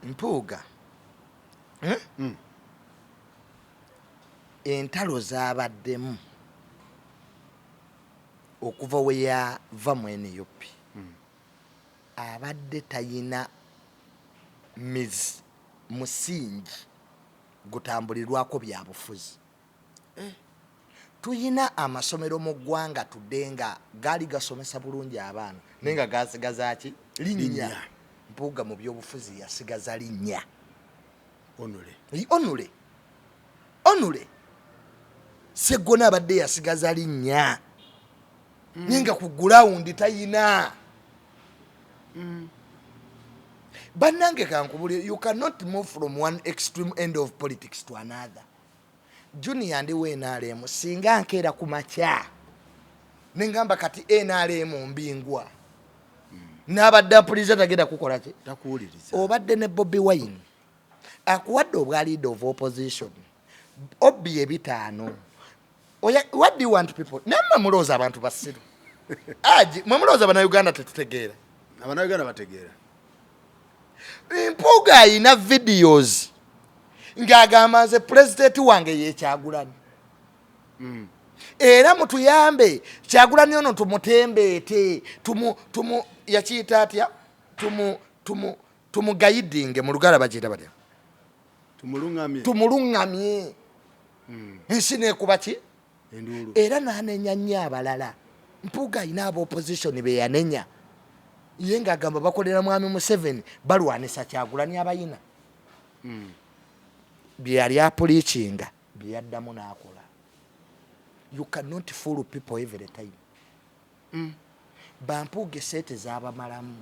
Mpuuga, Entalo zabaddemu okuva we yava mu NUP, abadde tayina mizi, musingi gutambulirwako byabufuzi. Tuyina amasomero mu ggwanga tudde nga gaali gasomesa bulungi abaana, naye nga gasigaza ki? Linnya. Linnya. Mpuuga mu byobufuzi yasigaza linnya. Onule. Onule, onule Seggona abadde yasigaza linnya, naye nga ku ground tayina. Bannange, kankubulire, you cannot move from one extreme end of politics to another. Junior, ndiwo NRM, singa nkeera ku makya nengamba kati NRM mbingwa, n'abadde apuliza tagenda kukola ki? Takuwuliriza. Obadde ne Bobi Wine akuwadde obwa leader of opposition, obbi ebitaano. What do you want people? Nammwe mulowooza abantu basiru? Aji mwe mulowooza Bannayuganda tetutegeera? Abannayuganda bategeera. Mpuuga ayina videos ng'agamba, "Nze pulezidenti wange yeKyagulanyi, era mutuyambe Kyagulanyi ono tumutembeete, tumu yakiyita atya, tumu tumuguidinge." Mu Luganda bakiyita batya? Tumuluŋŋamye. Tumuluŋŋamye. Ensi nekuba ki? Enduulu. Era n'anenya nnyo abalala. Mpuuga ayina aba opposition be yanenya ye ng'agamba bakolera mwami Museveni, balwanisa Kyagulanyi. Abayina bye yali apreachinga bye yaddamu n'akola. You cannot fool people every time. Bampuuga esente zabamalamu.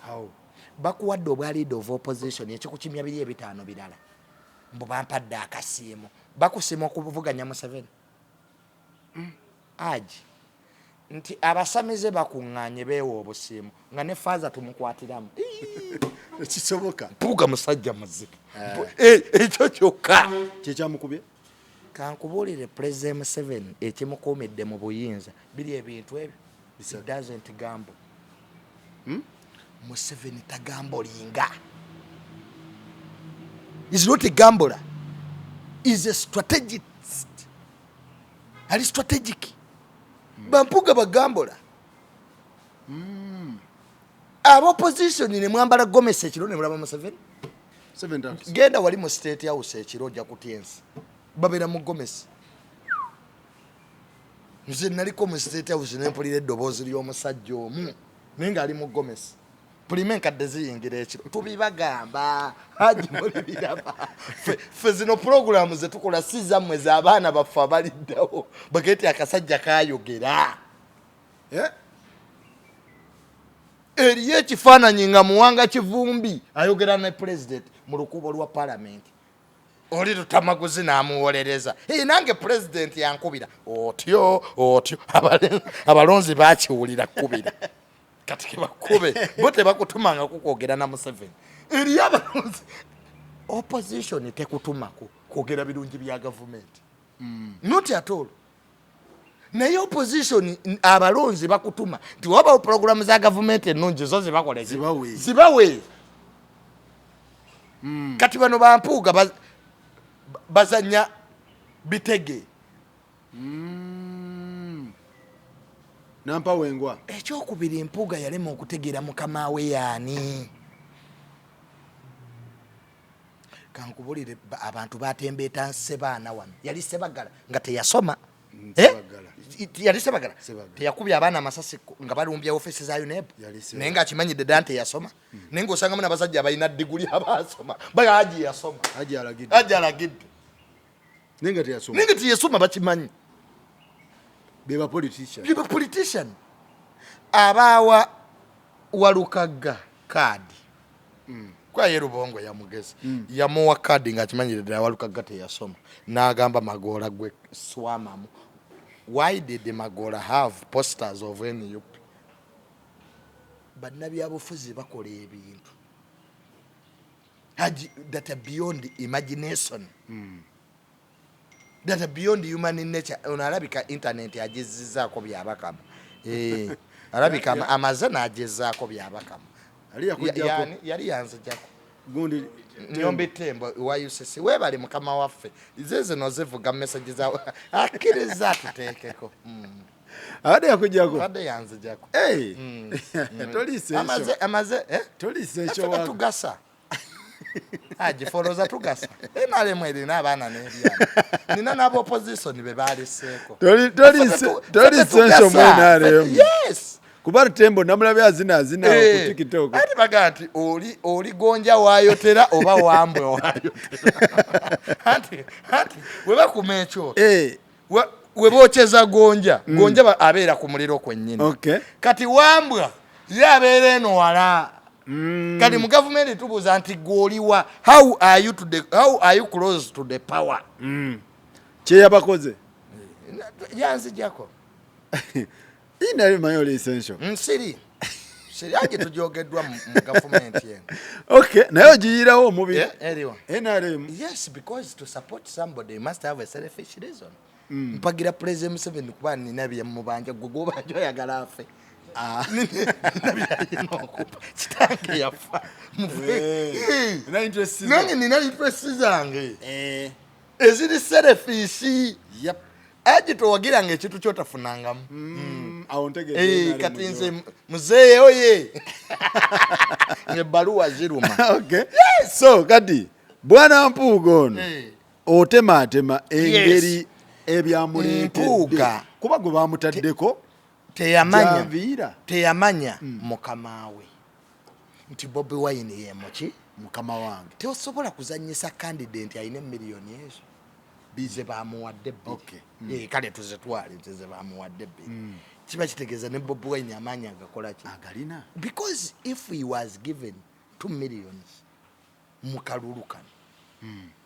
How? Bakuwadde obwa leader of opposition, ekikukimya biri ebitaano birala, mbu bampadde akasiimo. Bakusiima okuvuganya Museveni? Aji nti abasamize bakuŋŋaanye beewa obusiimo nga ne faaza tumukwatiramu. Ekisoboka. Mpuuga musajja muzibu. Eh, ekyo kyokka. Kyekyamukubye. Kankubuulire, President Museveni ekimukuumidde mu buyinza biri ebintu ebyo. Bisatu. He doesn't gamble. Museveni tagambolinga, is not a gambler, is a strategist, ali strategic. Bampuuga bagambula. Aba opposition ne mwambala gomesi ekiro ne mulaba Museveni. Seven times. Genda wali mu State House ekiro, ojja kutya ensi. Babeera mu gomesi. Nze naliko mu State House nempulira eddoboozi ly'omusajja omu, naye ng'ali mu gomesi. Pulime enkadde ziyingira ekiro, tubibagamba. Haji, mulibiraba. Ffe zino puroguramu zetukola si zammwe, z'abaana baffe abaliddawo bageti akasajja kayogera. Eh? Eriyo ekifaananyi nga Muwanga Kivumbi ayogera ne Pulezidenti mu lukuubo lwa Palamenti, oli Lutamaguzi n'amuwolereza, "Ee, nange Pulezidenti yankubira." Otyo otyo abalonzi bakiwulira kubira kati kebakube bo tebakutumanga kukwogera na Museveni. Eriyo abalonzi, opposition tekutumako kwogera birungi bya gavumenti, not at all. Naye opposition, abalonzi bakutuma nti wabawo puroguramu za gavumenti ennungi, zo zibakola ki? Zibawe. Zibawe. Kati bano bampuuga bazanya bitege. Nampa wengwa. Ekyokubiri, Mpuuga yalema okutegeera mukama we yaani. Kankubulire, abantu batembeeta Sebaana wano, yali Sebagala nga teyasoma. Eh? Sebagala. Yali Sebagala. Sebagala. Teyakubye abaana amasasi nga balumbya ofisi za UNEB? Yali Sebagala. Naye ngaakimanyidde ddala nti teyasoma, naye ngaosangamu n'abasajja abalina diguli abasoma baga Haji yasoma. Haji alagidde. Haji alagidde. Naye nga teyasoma. Naye nga teyasoma, bakimanyi. Be ba politician. Be ba politician abaawa Walukagga kaadi kwaye Rubongo yamugezi, yamuwa kaadi ngaakimanyire ddala Walukagga teyasoma, n'agamba, "Magoola gwe swamamu." Why did Magoola have posters of NUP? Bannabyabufuzi bakola ebintu, Haji, that are beyond imagination, that are beyond human nature. Ono alabika internet agezizaako byabakama. Eh, alabika amaze n'agezaako byabakama. Ali yakuggyako. Yali yanzijako. Gundi. Nyombi Tembo wa UCC, webali mukama waffe. Ze zino zivuga message za akkiriza tuteekeko. Abadde yakujjako? Abadde yanzijako. Hey! Toliisa ekyo. Amaze eh? Toliisa Ffe ekyo waka. Tugasa agifoloza tugasa. NRM erina abaana n'ebyana, nina n'abaopposition be baleseeko. Toliisa ekyo mu NRM. Yes. Kuba Tembo namulabye azina azina awo ku TikTok. Ati baga nti oli gonja wayotera oba wambwe wayotera. Anti we bakuma ekyoto, we bokyeza gonja, gonja abeera ku muliro kwennyini. Kati wambwa ye abeera eno wala. Kati mu gavumenti tubuuza nti gw'oliwa, how are you close to the power? Kyeyabakoze. Yanzijako. Nali manyi oli essential. Nsiri siri agi tujogeddwa mu gavumenti eno. Okay, naye ogiyirawo omubiri. Eh, eriwa? NRM. Yes, because to support somebody you must have a selfish reason. Mpagira President Museveni kuba nina byemubanja. Gwe gwobanja oyagala afe. Nina byalina okupa, kitange yafa. Eh, na interest zo. Nange nina interest zange eziri selfish. Agi towagiranga ekintu kyotafunangamu. Awo ntegeeza Eh, NRM kati gyo. nze muzeeyo oye ebbaluwa ziruma. Okay. So kati bwana Mpuuga ono otemaatema engeri ebyamuleetedde. Mpuuga. Kuba gwe bamutaddeko Teyamanya. Javiira. Teyamanya mukama we nti Bobi Wine yemuki. Mukama wange. Tosobola kuzanyisa candidate alina emiliyoni ezo ze bamuwadde ebbiri. Eh, kale tuzitwale nti ze bamuwadde ebbiri, kiba kitegeeza ne Bobi Wine amaanyi agakola ki? Agalina. Because if he was given 2 millions mu kalulu kano,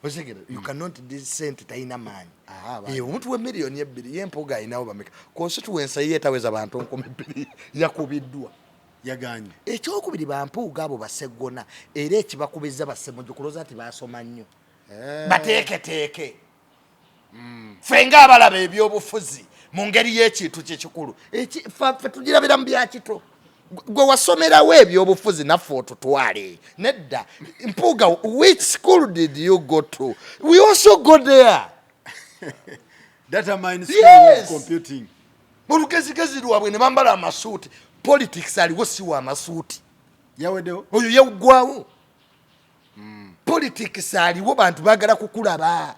otegera, you cannot dissent, talina maanyi. Aha, Eh, omuntu w'emiliyoni 2 ye Mpuuga alinawo bameka? Constituency ye etaweza bantu 2000 yakubiddwa. Yaganye. Ekyokubiri, bampuuga abo baseggona, era ekibakubiza bassemuju kulooza nti basoma nnyo, bateeketeeke. Ffe ngaabalaba ebyobufuzi mu ngeri y'ekintu kyekikulu, ffe tugirabira mu byakito. Gwe wasomerawo ebyobufuzi naffe otutwale nedda. Mpuuga, which school did you go to? We also go there. Data mine school Yes. of computing. Olugezigezi lwabwe ne bambala amasuuti. Politics aliwo si wa amasuuti. Yaweddewo. Oyo yeggwawo. Politics aliwo bantu baagala kukulaba.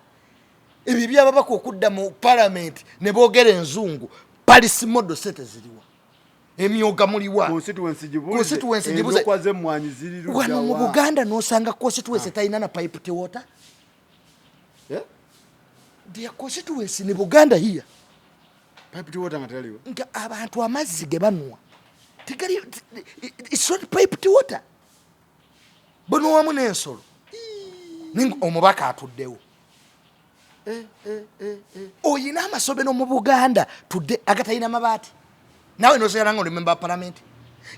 Ebyo byababaka okudda mu parliament ne boogera enzungu, Paris model, sente ziriwa? Emyoga muliwa? Constituency gibuze. Constituency gibuze. Endokwa z'emmwanyi ziri ludda Wano mu wa? Buganda nosanga constituency talina na pipe water. Eh? Their constituency ne Buganda here. Pipe water nga taliwo. Nga abantu amazzi ge banywa tegali, it's not piped water, bonowamu n'ensolo. Ninga omubaka atuddewo. Oyina amasomero mu Buganda tudde agatalina mabaati, naawe nosigala nga oli member wa parliament.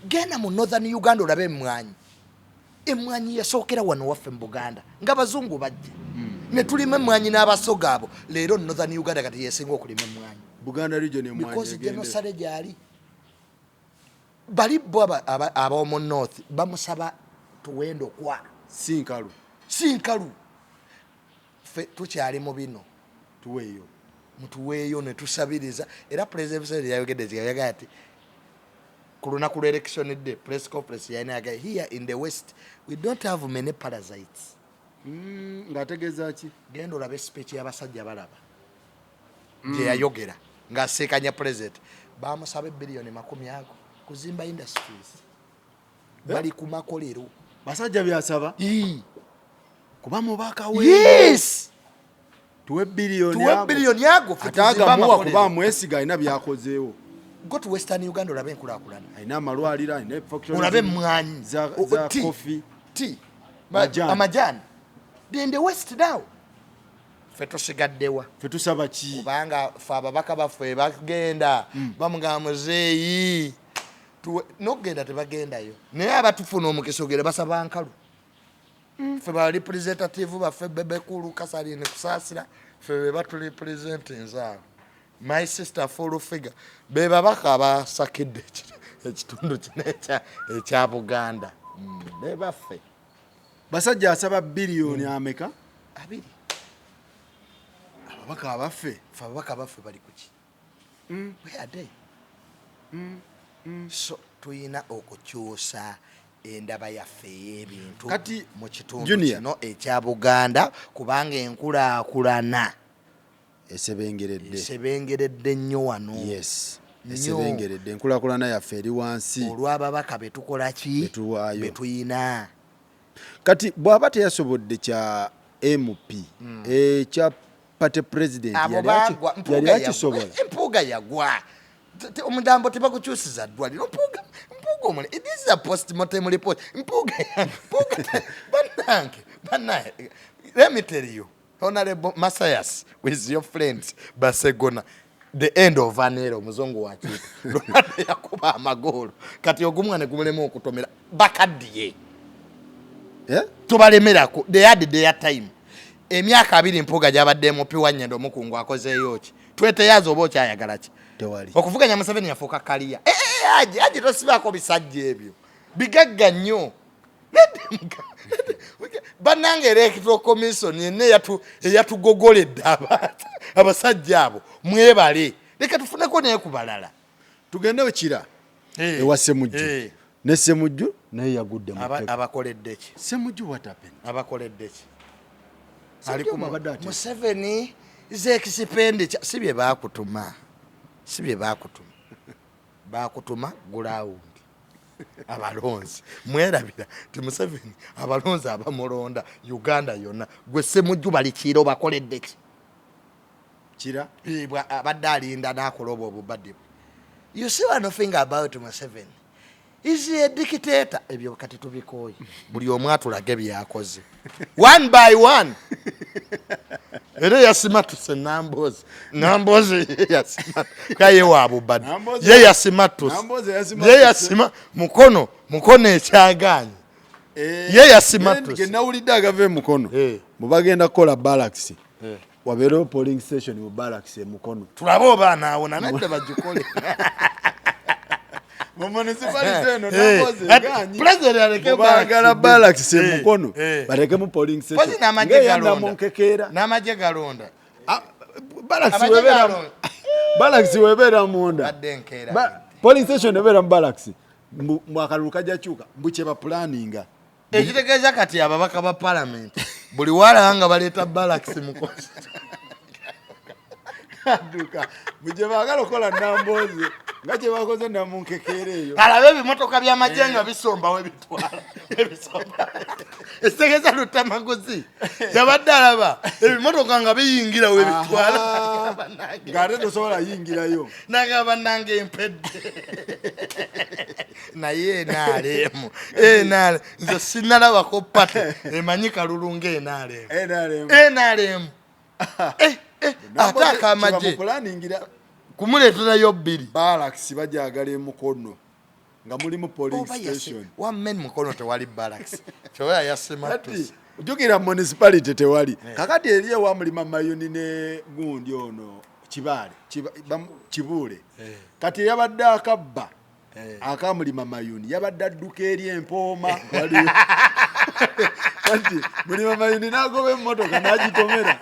Genda mu Northern Uganda olabe emwanyi. Emwanyi yasookera wano waffe mu Buganda nga bazungu bajja ne tulima emwanyi n'Abasoga abo. Leero Northern Uganda kati yesinga okulima emwanyi. Buganda region emwanyi Because egende. genosale gyali bali bo ab'omu north bamusaba tuwendo kwa Si nkalu. Si nkalu. Ffe tukyali mu bino. Tuweeyo. Mutuweeyo ne tusabiriza. Era President Museveni yayogedde ekigambo, yagamba nti ku lunaku lwa election day press conference yalina, yagamba, "Here in the west we don't have many parasites." Ng'ategeeza ki? Genda olabe speech y'abasajja balaba gye yayogera ng'aseekanya president. Bamusaba ebbiliyoni 20 ago kuzimba industries, bali ku makolero. Basajja byasaba Ii. kuba mubaka we. Yes. Tuwe biliyoni. Tuwe Ago. biliyoni ago ffe Ate tuzimbe agamuwa amakolero. kuba amwesiga, alina byakozeewo. Go to Western Uganda olabe enkulaakulana. Alina amalwaliro, alina factories Olabe emmwanyi. za Tea. coffee. Tea. Majani. Amajani. They're in the west now. Ffe tusigaddewa? Ffe tusaba ki? Kubanga ffe ababaka baffe bagenda bamugamba muzeeyi nokugenda tebagendayo, naye abatufuna omukisa ogere basaba nkalu. Ffe ba representative baffe Bebekulu Kasalini Kusaasira, ffe be baturepresentinze awo. My sister full figure be babaka abasakidde ekitundu kino ekya Buganda. Be baffe. Basajja asaba biliyoni ameka? Abiri. Ababaka abaffe. Fe ababaka baffe bali kuki? Where are they? So tuyina okukyusa endaba yaffe ey'ebintu Kati, mu kitundu Junior. kino ekya Buganda, kubanga enkulaakulana esebengeredde. Esebengeredde nnyo wano. Yes. Nnyo. Esebengeredde, enkulaakulana yaffe eri wansi. Olw'ababaka betukola ki? Betuwaayo. Betuyina. Kati bw'aba teyasobodde kya MP, ekya party president, Abo yali aki- bagwa. yali Mpuuga yagwa. akisobola. Empuuga yagwa. Omulambo tebagukyusiza ddwaliro. Mpuuga, Mpuuga omule, this is a postmortem report. Mpuuga bannange, bannange, let me tell you, Honorable Matthias with your friends Basegona, the end of an era. Omuzungu wakiita Ronaldo yakuba amagoolo, kati ogumwa ne gumulema okutomera. Bakaddiye. Eh? Tubalemerako. They had their time. Emyaka 20 Mpuuga gyabadde MP wa Nyendo, omukungu akozeeyo ki? Tweteyaza oba okyayagala ki? Tewali. Okuvuganya Museveni yafuuka kaliya. Eh, eh, aji aji tosibaako bisajja ebyo bigagga nnyo. Let them go. Bannange, electoral commission yenna eyatugogoledde abasajja abo, mwebale. Leka tufuneko naye ku balala. Tugende Kira Eh, ewa Semujju. eh. Ne Semujju naye yagudde mu tteko. Abakoledde ki? Semujju, what happened? Abakoledde ki? Semujju Ali ku abadde atya? Museveni ze expenditure si bye baakutuma, si bye baakutuma. Baakutuma ground. Abalonzi mwerabira ti Museveni abalonzi abamulonda Uganda yonna. Gwe Semujju balikiira, obakoledde ki? Kira. Eh, abadde alinda n'akola obwo obubadde bwe. You see, one thing about Museveni is a dictator. Ebyo kati tubikooye. Buli omu atulage byakoze one by one. Era yasimatuse Namboozi. Namboozi ye yasimatuka, ye wa bubadde. Ye yasimatuse. Nambooze yasimatuse. Ye yasima mukono, mukono ekyagaanye. Eh, Ye yasimatuse. Ge nawulidde agava emukono, Eh. mubagenda kukola barracks, wabeerewo polling station mu barracks emukono. Tulabe oba anaawona. Nadde bagikole. Mu municipality eno Eh, Nambooze ati egaanyi. President aleke Baagala barracks. barracks Eh, emukono, eh. batekemu polling station Pozi n'amagye ng'eya galonda. Namunkekeera. N'amagye galonda. Ah, barracks Amagye galonda. Barracks webeera munda. Badde nkeera. Polling station ebeera mu barracks. Mbu akalulu kajja kyuka, mbu kye bapulaninga. Ekitegeeza kati ababaka ba palamenti buli walaba nga baleeta barracks mu Adduka. Mbu gye baagala okukola Nambooze nga kye bakoze Namunkekeera eyo. Alabe ebimotoka by'amagye nga bisombawo ebitwala ebisomba. Ekitegeeza Lutamaguzi yabadde alaba ebimotoka nga biyingira webitwala. Ng'ate tosobola yingirayo. Nagamba, bannange, empedde naye NRM, NRM, nze sinalabako party emanyi kalulu nga NRM. NRM. NRM. Eh, eh, ate akamagye Kyebamupulaningira. Kumuleeterayo bbiri. Barracks bajagala emukono nga mulimu polling Oba station. Wamen mukono tewali barracks, kyoba Kati yasimatuse. ojjukira municipality tewali. Kakati eri ewa Mulima Mayuni ne gundi ono Kibaale, Kibuule. Kati eyabadde akabba akamulima Mayuni yabadde adduka eri empooma. Waliwo kati Mulima Mayuni n'agoba emmotoka n'agitomera,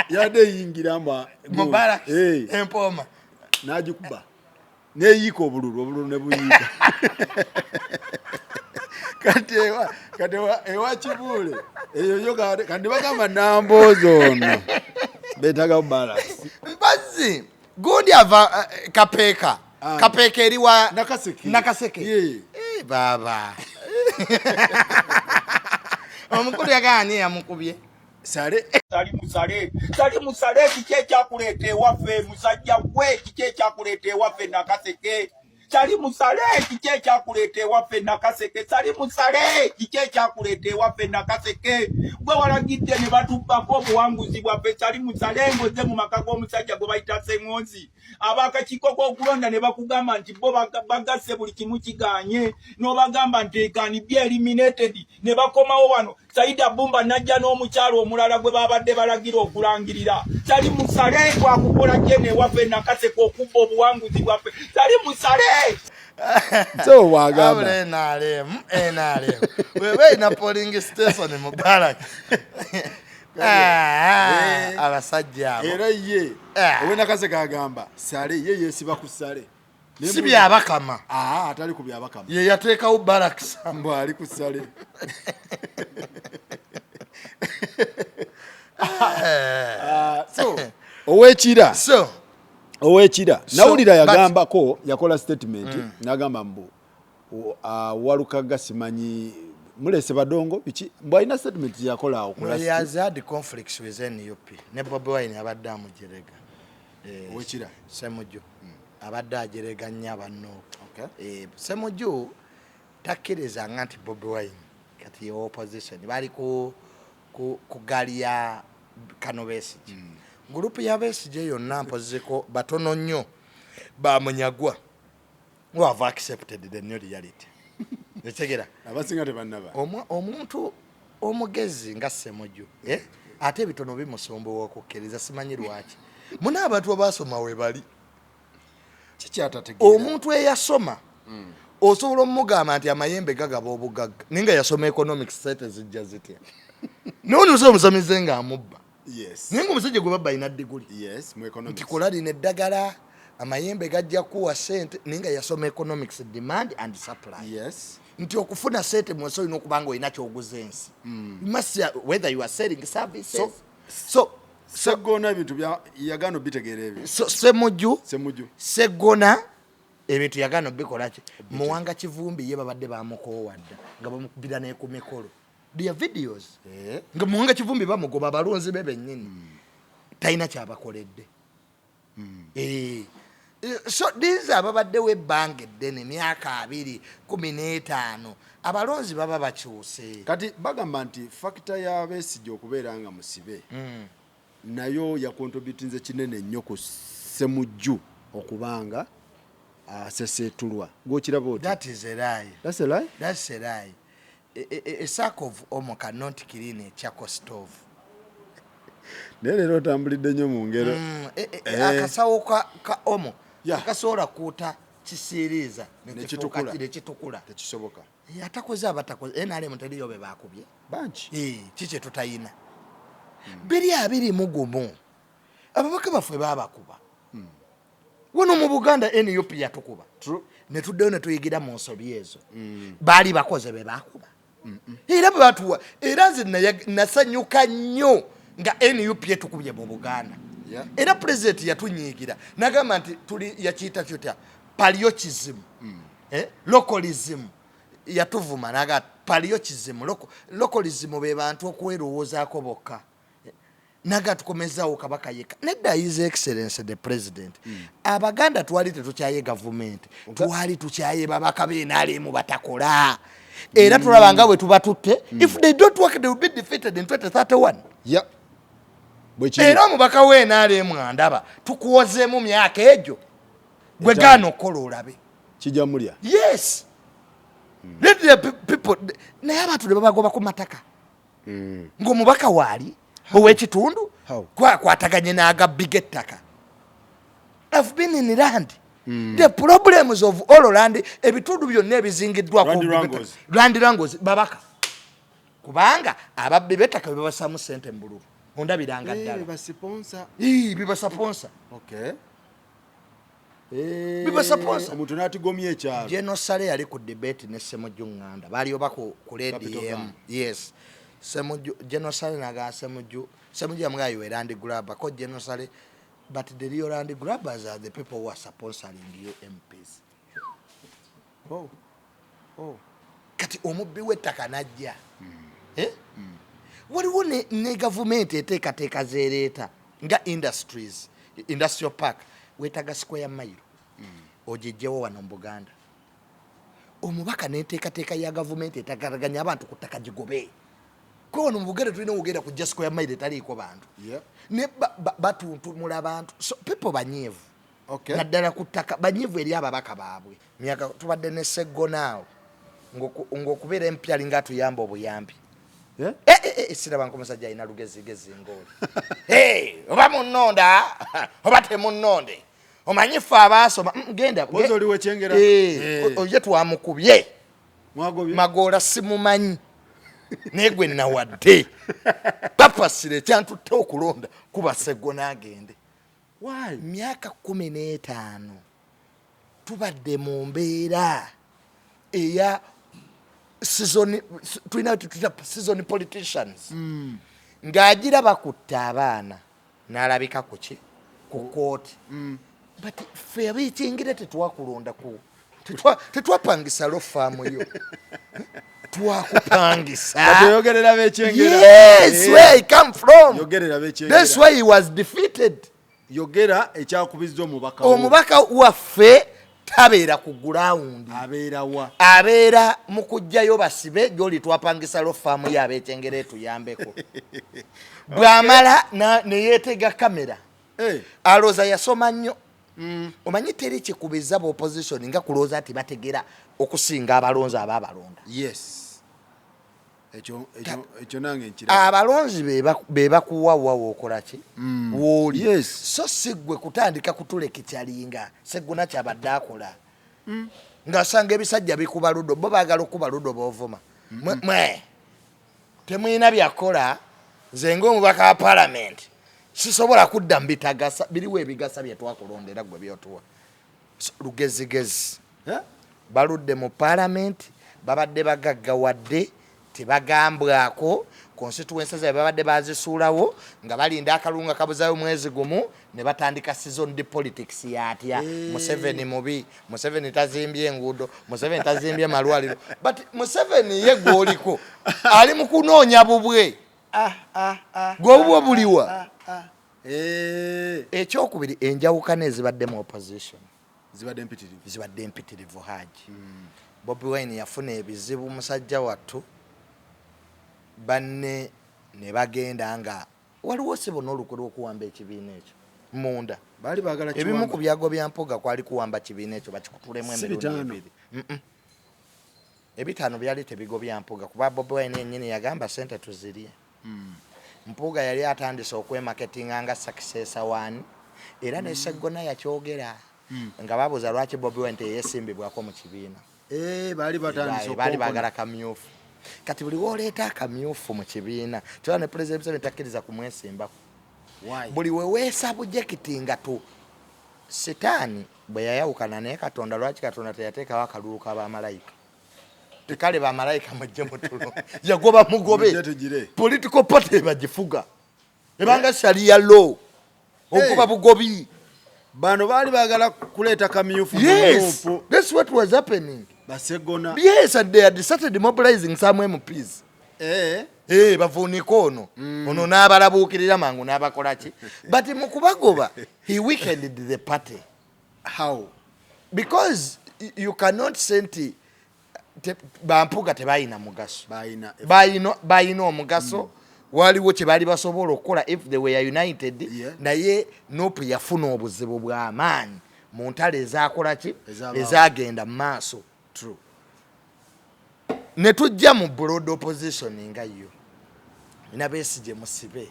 yabadde eyingira mbwa Mu barracks. Eh, Empooma. N'agikuba neyiika obululu, obululu ne buyiika. Kati ewa Kibuule eyo yo kati bagamba Namboozi ono beetaga barracks. Mbazi gundi ava Kapeeka. Ah. Kapeeka eri wa Nakaseke. Nakaseke. Ye. Eh, baaba omukulu yagamba ani yamukubye. Sale. Sali musale, sali musale, kiki ekyakuleeta ewaffe musajja gwe? Kiki ekyakuleeta ewaffe Nakaseke? Sali musale, kiki ekyakuleeta ewaffe Nakaseke? Sali musale, kiki ekyakuleeta ewaffe Nakaseke? Gwe walagidde ne batubbako obuwanguzi bwaffe. Sali musale, ng'ozze mu maka g'omusajja gwe bayita Seŋŋonzi. Abakakiiko k'okulonda ne bakugamba nti bo bagasse buli kimu kiganye, n'obagamba nti can be eliminated, ne bakomawo wano. Saida Bumba najja n'omukyalo omulala gwe babadde balagira okulangirira. Sali musale, twakukola jene ewaffe Nakaseke okubba obuwanguzi bwaffe. Sali musale. So bwagamba Abula NRM, NRM. Bweba erina polling station mu barracks. Ah, Eh. abasajja abo. Era ye Ah. owenakaseke agamba sale ye yesiba ku sale. Naye Si byabakama. Ah, atali ku byabakama. Ye yateekawo barracks. Mbu ali ku sale. Ah, so owekira So, owekira So, nawulira but- yagambako, yakola statement n'agamba mbu Walukaga simanyi mulese badongo biki, mbu alina statement yakola awo ku No, last- he has had conflicts with NUP. Ne Bobi Wine abadde amujerega. Eh, Owekira. Ssemujju. Abadde ajerega nnyo abanno. Okay. Eh, Ssemujju takkirizanga nti Bobi Wine kati ye opposition. Bali ku gaali ya Kano Besigye. Group ya Besigye yonna mpoziko batono nnyo bamunyagwa who have accepted the new reality. Otegeera? Abasinga tebannaba. Omuntu omugezi nga Ssemujju, eh? Ate ebitono bimusumbuwa okukkiriza, simanyi lwaki. Muna abantu abaasoma we bali. Kikyatategeera. Omuntu eyasoma osobola omugamba nti amayembe gagaba obugagga, naye nga yasoma economics, sente zijja zitya? Naye onosobola omusamize ng'amubba. Yes. Naye ng'omusajja gwe babba alina diguli. Yes, mu economics. Nti kola lino eddagala, amayembe gajja kuwa sente, naye nga yasoma economics, demand and supply. Nti okufuna sente mu nsi olina okuba nga olina kyoguza ensi. You must, whether you are selling services. So Seggona ebintu bya yagaana obitegeera ebyo. So Semujju. Semujju. Seggona ebintu yagaana obikola ki? Muwanga Kivumbi ye babadde bamukoowa dda nga bamukubira ne ku mikolo. Their videos. Eh. Nga Muwanga Kivumbi bamugoba abalonzi be bennyini. Talina kyabakoledde. Eh. So these ababaddewo ebbanga eddene, myaka 20, 15, abalonzi baba bakyuse. Kati bagamba nti factor ya Besigye okubeera nga musibe nayo yakontributinze kinene nnyo ku Semujju okubanga aseseetulwa. Gw'okiraba otya? That is a lie. That's a lie? That's a lie. A sack of omo cannot clean a charcoal stove. Naye leero otambulidde nnyo mu ngero. Eh. Akasawo ka omo tekasobola kuuta kisiiriiza Nekitukula. nekitukula. Tekisoboka. Atakoze abatakoze, NRM teriyo be bakubye. Bangi. Kiki tutayina? 2021 ababaka baffe babakuba wano mu Buganda, NUP yatukuba. True. Ne tuddeyo ne tuyigira mu nsobi ezo. Baali bakoze be bakuba era bwe batuwa, era nze nasanyuka nnyo nga NUP etukubye mu Buganda. Era pulezidenti yatunyiigira nagamba nti tuli yakiyita kyotya, patriotism, eh? Localism. Yatuvuma naga patriotism, localism, be bantu okwerowoozaako bokka. Naga tukomezawo Kabaka yekka. Nedda, His Excellence the President, Abaganda twali tetukyaye gavumenti, twali tukyaye babaka b'e NRM batakola. Era tulaba nga bwe tuba tutte, if they don't work, they will be defeated in 2031. Bwekiri. Era omubaka w'e NRM andaba, tukuwozeemu myaka egyo gwe Etaano. gaana okukola olabe. Kijja mulya. Yes, let the people. Naye abantu ne babagoba ku mataka ng'omubaka waali ow'ekitundu How? kwakwataganye n'agabbi g'ettaka. I've been in land, the problems of all land, ebitundu byonna ebizingiddwako Land wrangles. Land wrangles, babaka, kubanga ababbi b'ettaka bebabasamu sente mu bululu, ondabiranga ddala. Basiponsa. Ii, bibasaponsa. Okay. Bibasaponsa. Omuntu n'atigomya ekyalo. General Saleh yali ku debate ne Semujju Nganda, baali oba ku Capital Radio M. Gang. Yes, Semujju, General Saleh naga Semujju, Semujju yamugaa, "You land grabber." Ko General Saleh, "But the real land grabbers are the people who are sponsoring you MPs." Oh. Kati omubbi w'ettaka najja. Eh? Waliwo ne gavumenti eteekateeka zeereeta nga industries, industrial park, weetaaga square mile ogijjewo wano mu Buganda. Omubaka n'enteekateeka ya gavumenti etagalaganya abantu ku ttaka gigobe ko wano mu Buganda tulina okugenda kujja square mile etaliiko bantu. Ne batuntumula abantu, so people banyiivu. Naddala ku ttaka banyiivu eri ababaka baabwe. Myaka tubadde ne Seggonaawo ng'okubeera empya alinga atuyamba obuyambi. Eh? Eh, eh, eh, siraba nko omusajja alina lugezigezi ng'oli. Hey, oba munnonda oba temunnonde. Omanyi ffe abaasoma, genda. Mpozi oli w'Ekyengera. Eh, Eh. oye twamukubye. Mwagobye. Magoola simumanyi, naye gwe nawadde bapasire ekyantutte okulonda kuba Seggona agende. Why? Myaka 15 tubadde mu mbeera eya season, tulina tutuyita season politicians, ng'agira bakutta abaana n'alabika kuki ku kooti. But ffe abekyengera tetwakulonda ku tetwapangisa law firm yo, twakupangisa. Kati oyogerera b'Ekyengera. Yes. Eh. Where I come from. Yogerera b'Ekyengera. That's why he was defeated. Yogera ekyakubizza omubaka wo. Omubaka waffe tabeera ku ground. Abeera wa? Abeera mu kujjayo basibe gyoli twapangisa law firm ye abekyengera etuyambeko. Bw'amala neyeetega kamera. Eh. Alowooza yasoma nnyo. Omanyi teri kikubiza ba opposition nga kulowooza nti bategera okusinga abalonzi abaabalonda. Yes, ekyo nange nkiraba. Abalonzi be bakuwa wa wookola ki wooli. So si ggwe kutandika kutulekityalinga Seggona kyabadde akola, ng'asanga ebisajja bikuba ludo, bo baagala okuba ludo boovuma. Mwe temulina byakola. Nze ng'omubaka wa palamenti sisobola kudda mu bitagasa. Biriwo ebigasa bye twakulondera gwe byotuwa. So, lugezigezi. Eh? Baludde mu palamenti, babadde bagaggawadde, tebagambwako. Constituency zaabwe babadde bazisuulawo nga balinda akalulu nga kabuzayo mwezi gumu ne batandika season de politics yatya. Eh. Museveni mubi, Museveni tazimbye enguudo, Museveni tazimbye malwaliro. But Museveni ye gwoliko ali mu kunoonya bubwe. Ah, ah, ah, Gwe obubwe buliwa? ah. Eh, Ekyokubiri, enjawukana ezibadde mu opposition zibadde mpitirivu. Zibadde mpitirivu, Haji. Bobi Wine yafuna ebizibu, musajja wattu, banne ne bagenda nga waliwo sibo n'olukwe lw'okuwamba ekibiina ekyo munda. Baali baagala Ebimu kiwamba. ku byago bya Mpuga kwali kuwamba kibiina ekyo bakikutulemu Si emirundi 5. ebiri. 5 byali tebigobya Mpuga, kuba Bobi Wine yennyini yagamba sente tuzirye. Mpuga yali atandise okwemaketinga nga successor one, era ne Seggona yakyogera nga babuuza lwaki Bobi Wine teyesimbibwako mu kibiina. Eh, baali batandise Baali okukonkona. baagala kamyufu. Kati buli woleeta akamyufu mu kibiina kyona, ne President Museveni takkiriza kumwesimbako. Why? Buli we weesabujekiti tu Sitaani bwe yayawukana naye Katonda, lwaki Katonda teyateekawo akalulu k'abamalayika? Tekale bamalayika mujje mutulo, yagoba mugobe. Mujje tugire. Political party ebagifuga ebanga sharia law, ogoba bugobi. Bano baali baagala kuleeta kamyufu mu Yes. NUP. That's what was happening. Basegona. Yes, and they had started mobilizing some MPs. Eh, Eh, bavuunike ono ono n'abalabuukirira mangu n'abakola ki. But mu kubagoba he weakened the party. How? Because you cannot say nti bampuga tebalina mugaso. Balina. Balina omugaso. Waliwo kye baali basobola okukola if they were united. Naye NUP yafuna obuzibu bw'amaanyi mu ntalo ezakola ki Ezabaawo. ezagenda mu maaso. True. Ne tujja mu broad opposition nga yo ina Besigye musibe,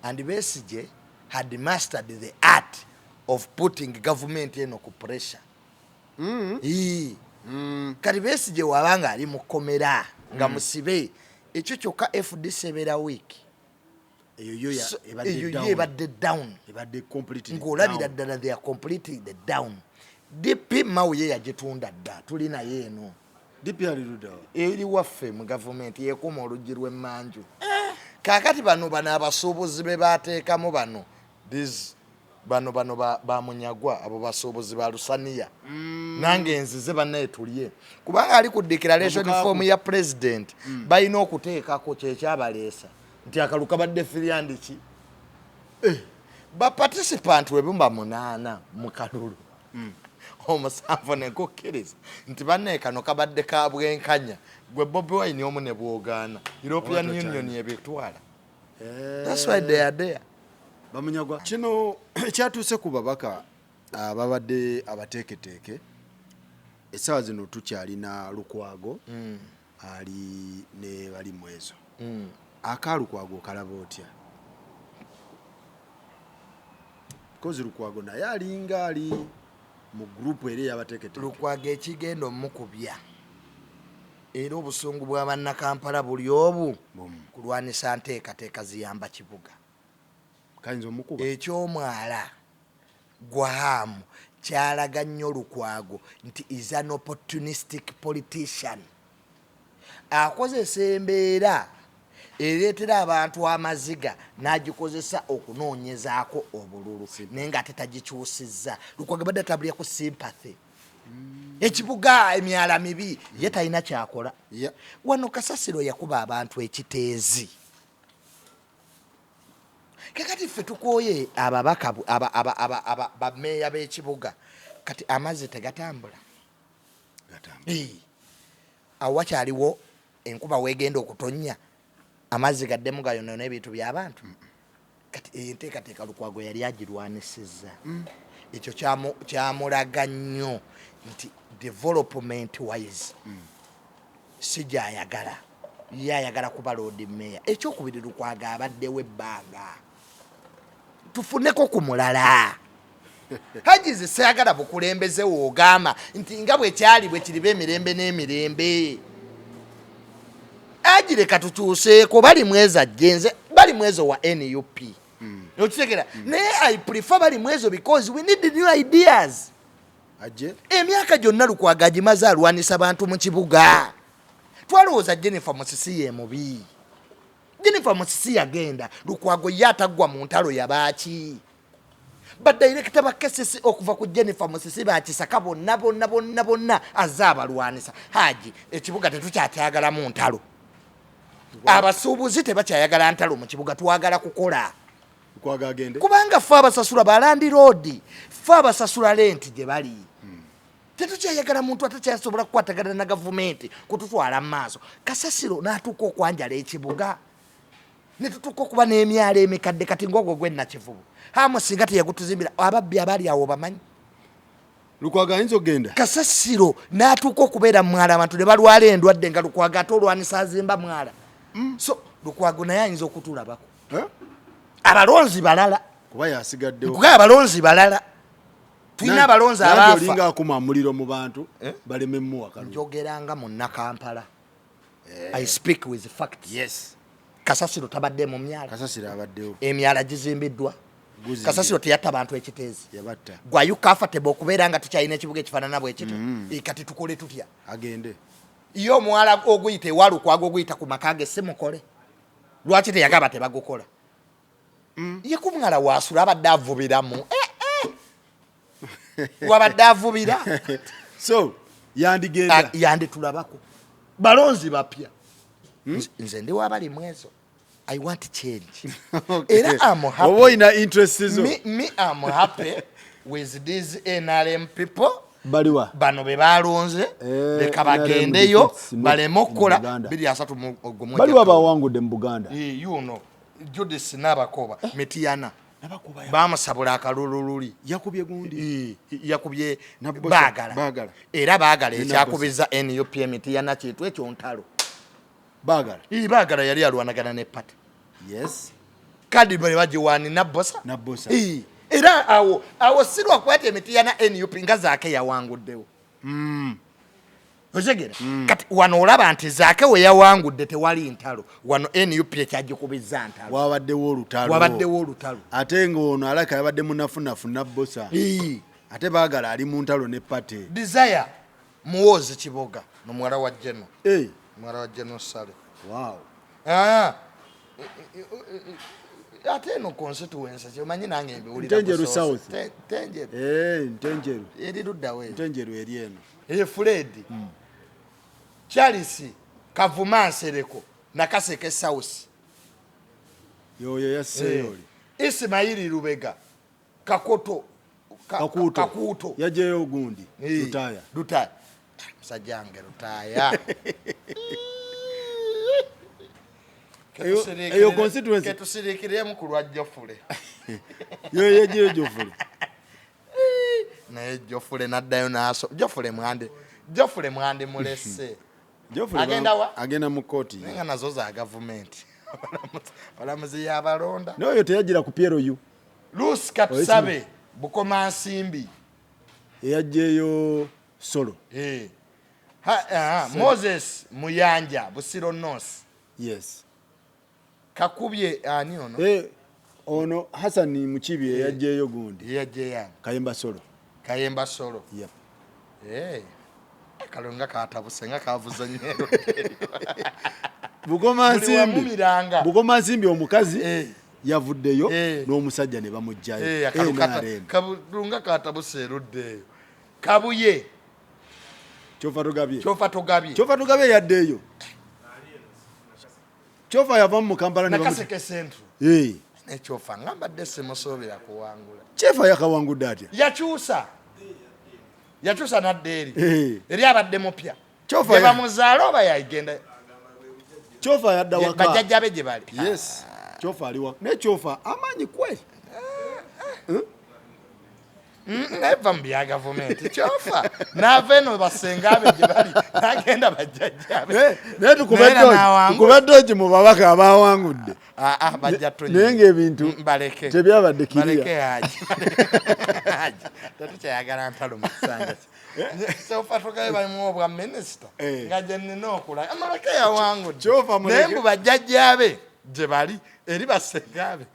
and Besigye had mastered the art of putting government eno ku pressure. Ii. Kati Besigye wabanga ali mu kkomera nga musibe, ekyo kyokka FDC ebeera weak. Eyo yo So, ebadde eyo yo down. ebadde down. Ebadde completely Ng'olabira down. ddala they are completely the down. DP Mao ye yagitunda dda, tuli naye eno. DP ali ludda wa? Eri waffe mu gavumenti, yekuuma oluggi lw'emmanju. Kaakati bano abasuubuzi be bateekamu bano, these bano bamunyagwa, abo basuubuzi ba lusaniya. Nange nzize bannaye tulye, kubanga ali ku declaration Bamukaako. form ya president balina okuteekako kyekyabaleesa nti akalu kabadde firyandiki. Ba participant webumba 8 mu kalulu, 7 nekukkiriza nti bannaye kano kabadde ka bwenkanya, gwe Bobi Wine omu ne bwogaana European Oba tokyalina. Union ebitwala. Eh, That's why they are there. Bamunyagwa. Kino ekyatuuse ku babaka ababadde abateeketeeke, essaawa zino tukyalina Lukwago ali ne bali mwezo. Aka Lukwago okalaba otya? Because Lukwago naye alinga ali mu group eri eyabateeketeeke. Lukwago ekigenda omukubya era obusungu bwa bannakampala buli obu kulwanisa nteekateeka ziyamba kibuga. Kayinza omukuba. Ekyomwala gwa Hamu kyalaga nnyo Lukwago nti is an opportunistic politician. Akozesa embeera ereetera abantu amaziga n'agikozesa okunoonyezaako obululu, naye ng'ate tagikyusizza. Lukwago badde atambulira ku sympathy. Ekibuga emyala mibi, ye talina kyakola. Wano kasasiro yakuba abantu ekiteezi. Kakati ffe tukooye ababaka bameeya b'ekibuga, kati amazzi tegatambula. Awo wakyaliwo enkuba weegenda okutonnya, amazzi gaddemu gayonoona ebintu by'abantu. Kati eyo enteekateeka Lukwago yali agirwanisizza. Ekyo kyamulaga nnyo nti development wise si gy'ayagala, ye ayagala kuba Lord Mayor. Ekyokubiri, Lukwago abaddewo ebbanga, tufuneko ku mulala. Hajizi seyagala bukulembeze woogamba nti nga bwe kyali bwe kiriba emirembe n'emirembe. Agireka tukyuseeko. Bali mwezi ajjenze, bali mwezi wa NUP. Okitegera? Naye I prefer bali mwezo because we need new ideas. Ajje. Emyaka gyonna Lukwago agimaze alwanisa bantu mu kibuga. Twalowooza Jennifer Musisi ye mubi. Jennifer Musisi yagenda, Lukwago ye ataggwa mu ntalo yabaaki? Badirekita ba KCC okuva ku Jennifer Musisi bakisaka bonna bonna bonna bonna azze abalwanisa. Haji, ekibuga tetukyakyagalamu ntalo. Abasuubuzi tebakyayagala ntalo mu kibuga, twagala kukola. Lukwago agende. Kubanga ffe abasasula ba landlord, ffe abasasula rent gye bali. Tetukyayagala muntu atakyasobola kukwatagana na gavumenti kututwala mu maaso. Kasasiro n'atuuka okwanjala ekibuga, ne tutuuka okuba n'emyalo emikadde kati ng'ogwo gw'e Nakivubo. Hamu singa teyagutuzimbira, ababbi abaali awo bamanyi. Lukwago ayinza okugenda. Kasasiro n'atuuka okubeera mu mwala, abantu ne balwala endwadde nga Lukwago ate olwanisa azimba mwala. So Lukwago naye ayinza okutulabako. Abalonzi balala. Kuba yasigaddewo. Nkugaye abalonzi balala. Tulina abalonzi abaafa. Olinga akuma omuliro mu bantu baleme mmuwa kalulu. Njogeranga munnakampala. I speak with facts. Yes. Kasasiro tabadde mu myala. Kasasiro abaddewo. Emyala gizimbiddwa. Kasasiro teyatta bantu ekiteezi. Yabatta. Gwe you comfortable okubeera nga tukyalina ekibuga ekifaanana bwe kityo? Kati tukole tutya? Agende. Ye omwala oguyita ewa Lukwago oguyita ku maka ge si mukole. Lwaki teyagamba tebagukola? Ye ku mwala waasula abadde avubiramu. Wabadde avubira. So yandigenda. Yanditulabako. Balonzi bapya. Nze ndi wabali mwezo. I want change. Era I'm happy. Oba olina interest zo. Me I'm happy with these NRM people. Baliwa. Bano be balonze, leka bagendeyo baleme okukola 231. Baliwa bawangudde mu Buganda. You know, Judith Nabakoba, Mitiana. Bamusabula akalulu luli. Yakubye gundi. Yakubye Baagala. Era Baagala ekyakubiza NUP Mitiana kintu ekyo ntalo. Baagala. Baagala yali alwanagana ne party. Yes. Kadi bwe bagiwaani Nabbosa. Nabbosa. Era awo si lwakuba nti Emitiana NUP nga Zaake yawanguddewo. Otegera? Kati wano olaba nti Zaake we yawangudde tewali ntalo. Wano NUP ekyagikubizza ntalo. Wabaddewo olutalo. Wabaddewo olutalo. Ate ng'ono alaka yabadde munafunafu Nabbosa. Ate Baagala ali mu ntalo ne party. Desire Muwozi Kiboga n'omuwala wa Geno. Muwala wa Geno Sale. Wow. Ate eno constituency kyomanyi nange mbiwulira. Ntenjeru South. Ntenjeru. Ntenjeru. Eri ludda we. Ntenjeru eri eno. Fred. Charles Kavuma Nsereko Nakaseke South. Yoyo yaseeyo oli. Ismaili Lubega Kakoto Kakuuto. Kakuuto. Yajeyo gundi. Lutaaya. Lutaaya. Musajja wange Lutaaya. Eyo constituency. Ketusirikiremu ku lwa Jofule. Yo yajeyo Jofule. Naye Jofule n'addayo n'aso. Jofule mwande. Jofule mwande mulese. Jofule Agenda wa? Agenda mu kkooti. Naye nga nazo za gavumenti. Balamuzi y'abalonda. N'oyo teyagira ku PLU. Lusi Katusabe Bukomansimbi eyajjeeyo Solo. Eh. Moses Muyanja Busiro North. Yes. Kakubye ani ono? Eh, ono Hassan Mukibi eh. eyajjeeyo gundi. Eyajjeeyo. Kayemba Solo. Kayemba Solo. Yep. Eh. Akalonga katabuse nga kavuze nnyo. Bugoma Nsimbi. Bugoma Nsimbi omukazi. Eh. Yavuddeyo n'omusajja ne bamugjayo. Kalunga katabuse erudda eyo. Kabuye. Kyofa tugabye. Kyofa tugabye. Kyofa tugabye yaddeeyo. Kyofa yava mu Kampala ne Nakaseke Central. Eh. Ne Kyofa ngambadde simusuubira kuwangula. Kyofa yakawangudde atya? Yakyusa. Yakyusa n'adda eri. Eh. Eri abadde mupya. Kyofa bamuzaala oba yagenda. Kyofa yadda waka. Bajjajja be gye bali. Yes. Kyofa ali waka. Ne Kyofa amaanyi kweli. Neva mu bya gavumenti Kyofa n'ava eno basenga be gye bali n'agenda bajjajja be. Naye tukube doogi mu babaka abawangudde. Bajja naye ng'ebintu baleke tebyabadde kiriya. Baleke Haji. Haji tetukyayagala ntalo mu kisanja kye. Kyofa tugabe balimu obwa minisita nga gye nnina okula amaleke yawangudde naye mbu bajjajja be gye bali eri basenga be.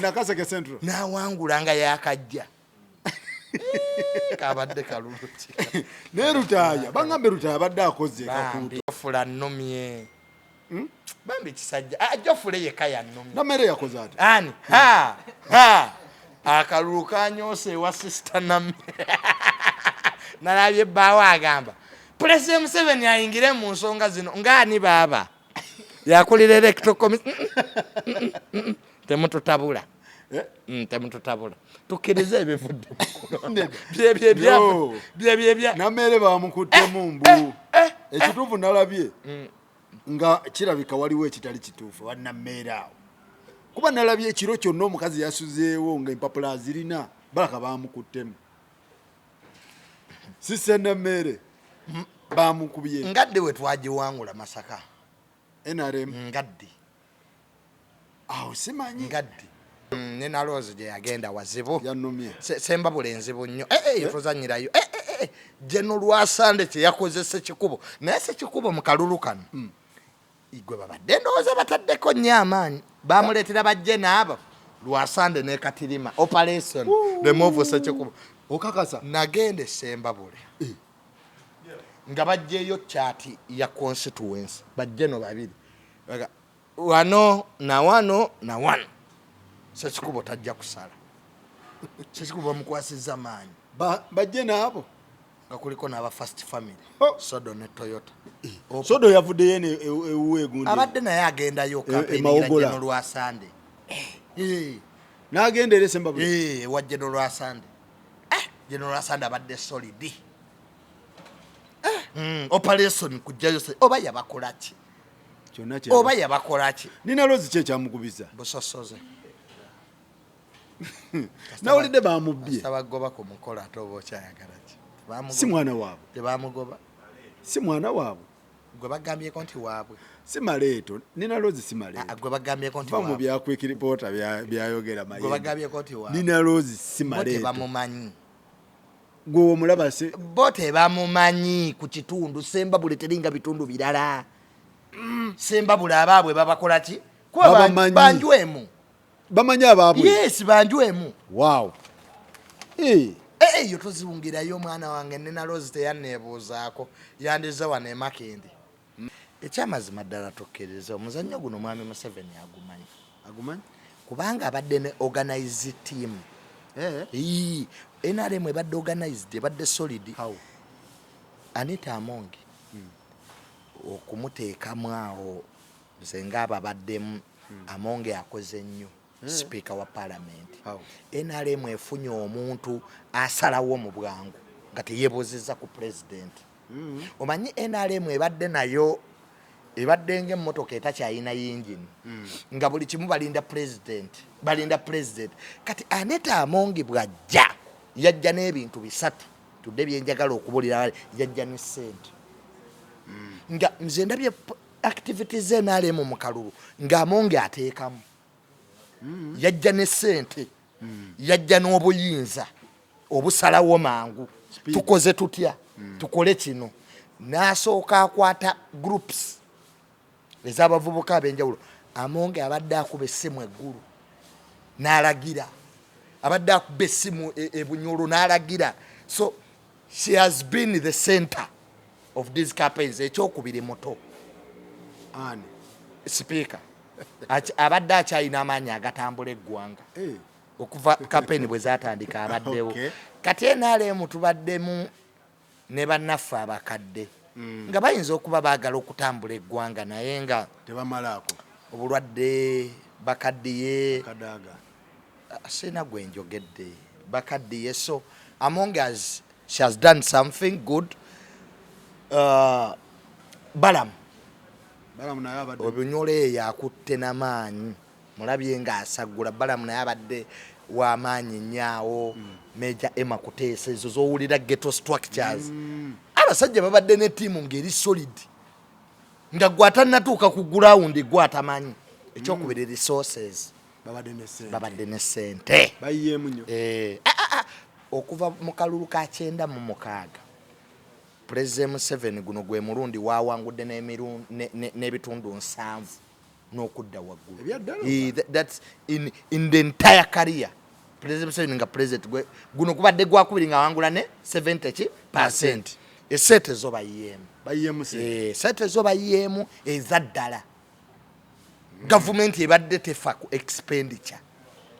Nakaseke Central n'awangula nga yakajja. Kabadde kalulu ki. Naye Lutaaya bangambe Lutaaya abadde akoze kakuuto. Jofula nnumye. Bambi kisajja Jofule yekka yannumye. Nammere yakoze atya? Ani? Ha! Ha! Akalulu kanyoose ewa Sister Nammere. Nalabye bbaawo agamba Pulezidenti Museveni ayingire mu nsonga zino ng'ani baaba yakulira electoral commission. Temututabula. Temututabula. Tukkirize ebivudde mu kulonda. Bye Nammere bamukuttemu mbu. Ekituufu nalabye nga kirabika waliwo ekitali kituufu wa Nammere awo. Kuba nalabye ekiro kyonna omukazi yasuzeewo nga empapula azirina balaka bamukuttemu. Sise Nammere bamukubye. Ngadde we twagiwangula Masaka. NRM. Ngadde. Awo simanyi. Ngadde. Ne Naloozi gye yagenda wazibu. Yannumye. Sembabule enzibu nnyo. Tozannyirayo. Geno Lwasande kye yakoze Ssekikubo. Naye Ssekikubo mu kalulu kano. Gwe babadde ndowooza bataddeko nnyo amaanyi. Bamuleetera bajje n'abo. Lwasande ne Katirima. Operation. Remove Ssekikubo. Okakasa. Nagenda e Sembabule. Nga bajjeeyo chart ya constituency. Bajje no babiri. Wano na wano na wano. Ssekikubo tajja kusala. Ssekikubo bamukwasizza maanyi. Bajje n'abo. Nga kuliko n'aba first family. Sodo ne Toyota. Sodo yavuddeyo eno ewuwe egundi. Abadde naye agendayo campaign Mawogola. General Lwasande. N'agenda era Sembabule. Ewa General Lwasande. General Lwasande abadde solid. Operation kujjayo oba yabakola ki? Kyonna kye Oba yabakola ki? Nina Rose ki ekyamukubiza? Busosoze. Nawulidde bamubbye. Bagoba ku mukolo ate oba okyayagala ki? Si mwana waabwe. Tebamugoba. Si mwana waabwe. Gwe bagambyeko nti waabwe. Si maleeto. Nina Rose si maleeto. Gwe bagambyeko nti Va mu waabwe. bya quick reporter byayogera Gwe Mayembe. bagambyeko nti waabwe. Nina Rose si Bo maleeto. tebamumanyi. Gwe omulaba si Bo tebamumanyi ku kitundu. Sembabule teringa bitundu birala. Sembabule abaabwe babakola ki? Kuba Babamanyi. banju emu. Bamanyi abaabwe? Yes, banju emu. Wow. Eyo toziwungirayo omwana wange Nina Rose teyanneebuuzaako. Yandize wano e Makindye. Ekyamazima ddala tukkirize omuzannyo guno Mwami Museveni agumanyi. Agumanyi? Kubanga abadde ne organized team. NRM ebadde organized, ebadde solid. How? Anita Among. Okumuteekamu awo nze ng'ababaddemu Among akoze nnyo. Speaker wa parliament. How? NRM efunye omuntu asalawo mu bwangu nga teyeebuuzizza ku president. Omanyi NRM ebadde nayo ebadde ng'emmotoka etakyalina yingini. Nga buli kimu balinda president, balinda president. Kati Anita Among bw'ajja yajja n'ebintu bisatu tudde bye njagala okubulira, yajja ne ssente. Nga nze ndabye activities ze NRM mu kalulu nga Among ateekamu. Yajja ne ssente. Yajja n'obuyinza obusalawo mangu. Speed. Tukoze tutya? Tukole kino. N'asooka akwata groups ez'abavubuka ab'enjawulo. Amonge abadde akuba essimu eggulu n'alagira, abadde akuba essimu ebunyolo n'alagira. So she has been the center of these campaigns. Ekyokubiri, muto. Ani? Sipiika abadde akyalina amaanyi agatambula eggwanga. Okuva campaign bwe zatandika abaddewo. Kati NRM tubaddemu ne bannaffe abakadde nga bayinza okuba baagala okutambula eggwanga, naye nga tebamalaako. Obulwadde, bakaddiye. Kadaaga. Sina gwe njogedde, bakaddiye. So among as she has done something good, Balamu. Balamu naye abadde. Obunyolo eyo akutte namaanyi, mulabye ng'asaggula. Balamu naye abadde w'amaanyi nnyo. Major Emma Kuteesa, ezo z'owulira ghetto structures. Abasajja babadde ne ttiimu ng'eri solid, nga gwe atannatuuka ku ground gwe atamanyi. Ekyokubiri, resources. Babadde ne ssente. Babadde ne ssente. Bayiyeemu nnyo. Eh, okuva mu kalulu ka 96, President Museveni guno gwe mulundi wawangudde n'ebitundu 70 n'okudda waggulu. Ebyaddala? That's in the entire career. President Museveni nga president guno gubadde gwakubiri nga awangula ne 70 ki percent. Esente zo bayiyeemu. Bayiyeemu ssente. Eh, sente zo bayiyeemu ezaddala. Gavumenti ebadde tefa ku expenditure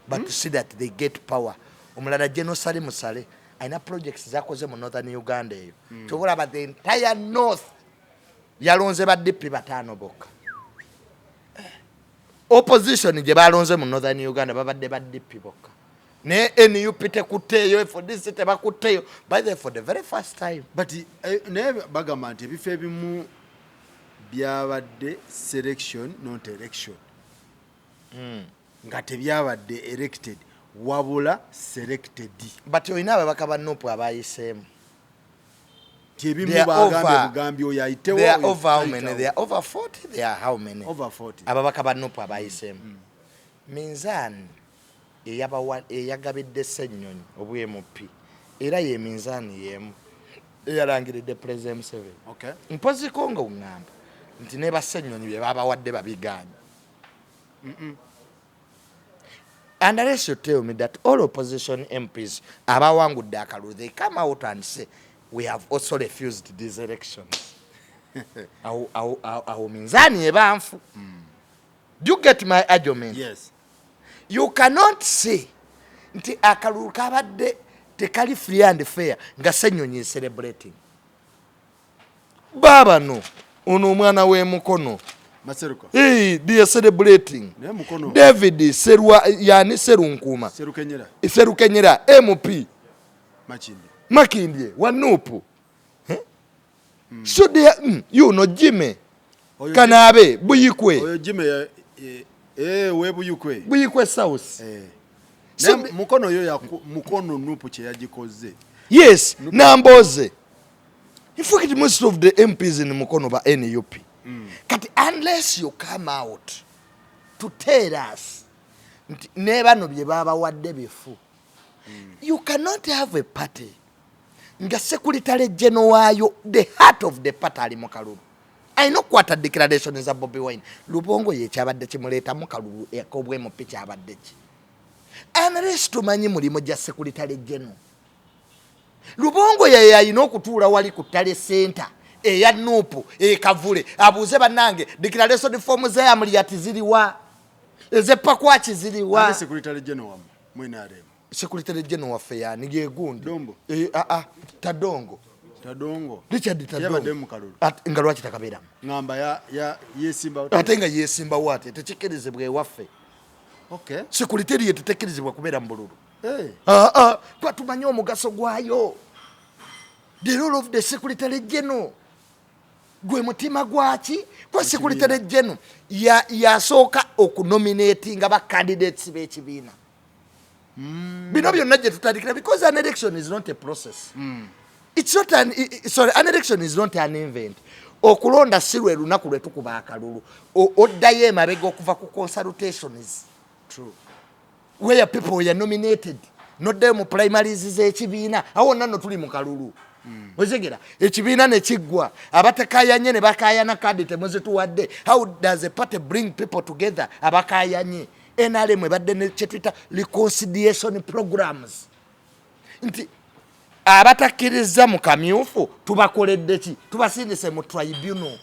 but to see that they get power. Omulala, General Salim Saleh, alina projects zakoze mu northern Uganda eyo. Kyova olaba the entire north yalonze ba DP bataano bokka. Opposition gye balonze mu northern Uganda babadde ba DP bokka, naye NUP tekutteeyo, FDC tebakutteeyo. By the for the very first time. But naye bagamba nti ebifo ebimu byabadde selection, not election, nga tebyabadde elected wabula selected. But olina ababaka ba NUP abayiseemu. Nti ebimu bagambye bugambi oyo ayitewo. They are over how many? They are over 40? They are how many? Over 40. Ababaka ba NUP abayiseemu. Minzaani eyagabidde Ssennyonyi obwa MP era ye minzaani y'emu eyalangiridde President Museveni. Mpoziko nga oŋŋamba nti ne bassennyonyi bye babawadde babigaanye. And unless you tell me that all opposition MPs abawangudde akalulu, they come out and say, "We have also refused these elections," awo minzaani eba nfu. Do you get my argument? Yes. You cannot say nti akalulu kabadde tekali free and fair nga Ssenyonyi is celebrating. Baabano ono omwana w'emukono. Maseruka. Hey, they are celebrating. Naye Mukono. David Serwa yani Serunkuma. Serukenyera. Serukenyera MP. Makindye. Makindye wa NUP. Eh? So they are, you know Jimmy. Oyo Kanabe Buyikwe. Oyo Jimmy we Buyikwe. Buyikwe South. So naye Mukono yo Mukono NUP kye yagikoze. Yes, Namboze. In fact, most of the MPs in Mukono ba NUP. Kati unless you come out to tell us nti ne bano bye babawadde bifu. You cannot have a party nga secretary general waayo, the heart of the party, ali mu kalulu. Alina okukwata declaration za Bobi Wine. Lubongo ye kyabadde kimuleeta mu kalulu ak'obwa MP kyabadde ki? Unless tumanyi mulimu gya secretary general. Lubongo ye alina okutuula wali ku tally center eya NUP ekavule abuuze, "Bannange, declaration form za Amuriat ziriwa? Ezepakwaki ziriwa?" Ate secretary general wammwe mu NRM? Secretary general waffe yani yegundi. Dombo. Eh, ah, ah, Tadongo. Tadongo. Richard Yabadde Tadongo. mu kalulu. Nga lwaki takabeeramu? Ngamba ya yesimba. Ate nga yesimbawo, ate tekikkirizibwa ewaffe. Secretary ye tetekkirizibwa kubeera mu bululu. Ah, ah, twa tumanye omugaso gwayo, the role of the secretary general, gwe mutima gwaki kwa secretary general yasooka okunominatinga ba candidates b'ekibiina. Bino byonna gye tutandikira, because an election is not a process. It's not an, sorry, an election is not an event. Okulonda si lwe lunaku lwe tukuba akalulu. Oddayo emabega okuva ku consultations. True. Where people were nominated, noddayo mu primaries z'ekibiina, awo wonna nno tuli mu kalulu. Otegera ekibiina ne kiggwa, abatakayanye ne bakayana, kadi temuzituwadde. How does a party bring people together abakayanye? NRM ebadde ne kyetuyita reconciliation programs, nti abatakkiriza mu kamyufu tubakoledde ki? Tubasindise mu tribunal,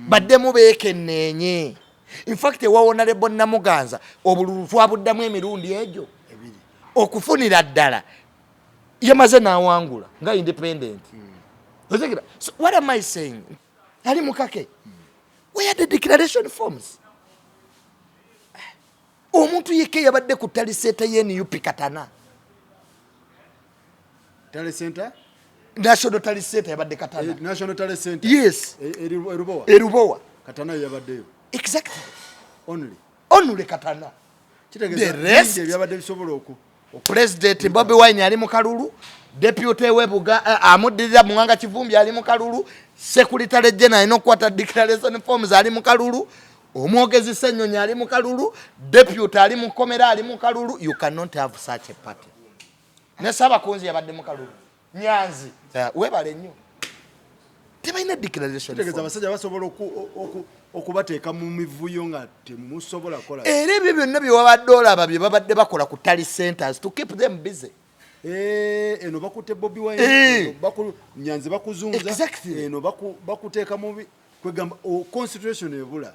baddemu beekenneenye. Infact, ewa Honorable Namuganza obululu twabuddamu emirundi egyo okufunira ddala, yamaze n'awangula nga independent. Otegera? So what am I saying? Ali mukake. Where are the declaration forms? Omuntu yekka yabadde ku tally centre ye NUP, Katana. Tally center? National tally centre yabadde Katana. National tally center? Yes. Erubowa? Erubowa. Katana yabaddeyo? Exactly. Only? Only Katana. Kitegeeza The rest- bingi ebyabadde bisobola oku President Bobi Wine ali mu kalulu, deputy we buga amuddirira Muwanga Kivumbi ali mu kalulu, secretary general alina okukwata declaration forms ali mu kalulu, omwogezi Ssenyonyi ali mu kalulu, deputy ali mu komera ali mu kalulu. You cannot have such a party. Ne Saabakunzi yabadde mu kalulu, Nyanzi. Webale nnyo, tebalina declaration Kitegeeza forms. abasajja basobola okubateeka mu mivuyo nga temusobola kukola. Era ebyo byonna bye wabadde olaba bye babadde bakola ku tally centers to keep them busy. Eno bakutte Bobi Wine, eno Nyanzi bakuzunza, eno bakuteeka mu kwegamba concentration ebula.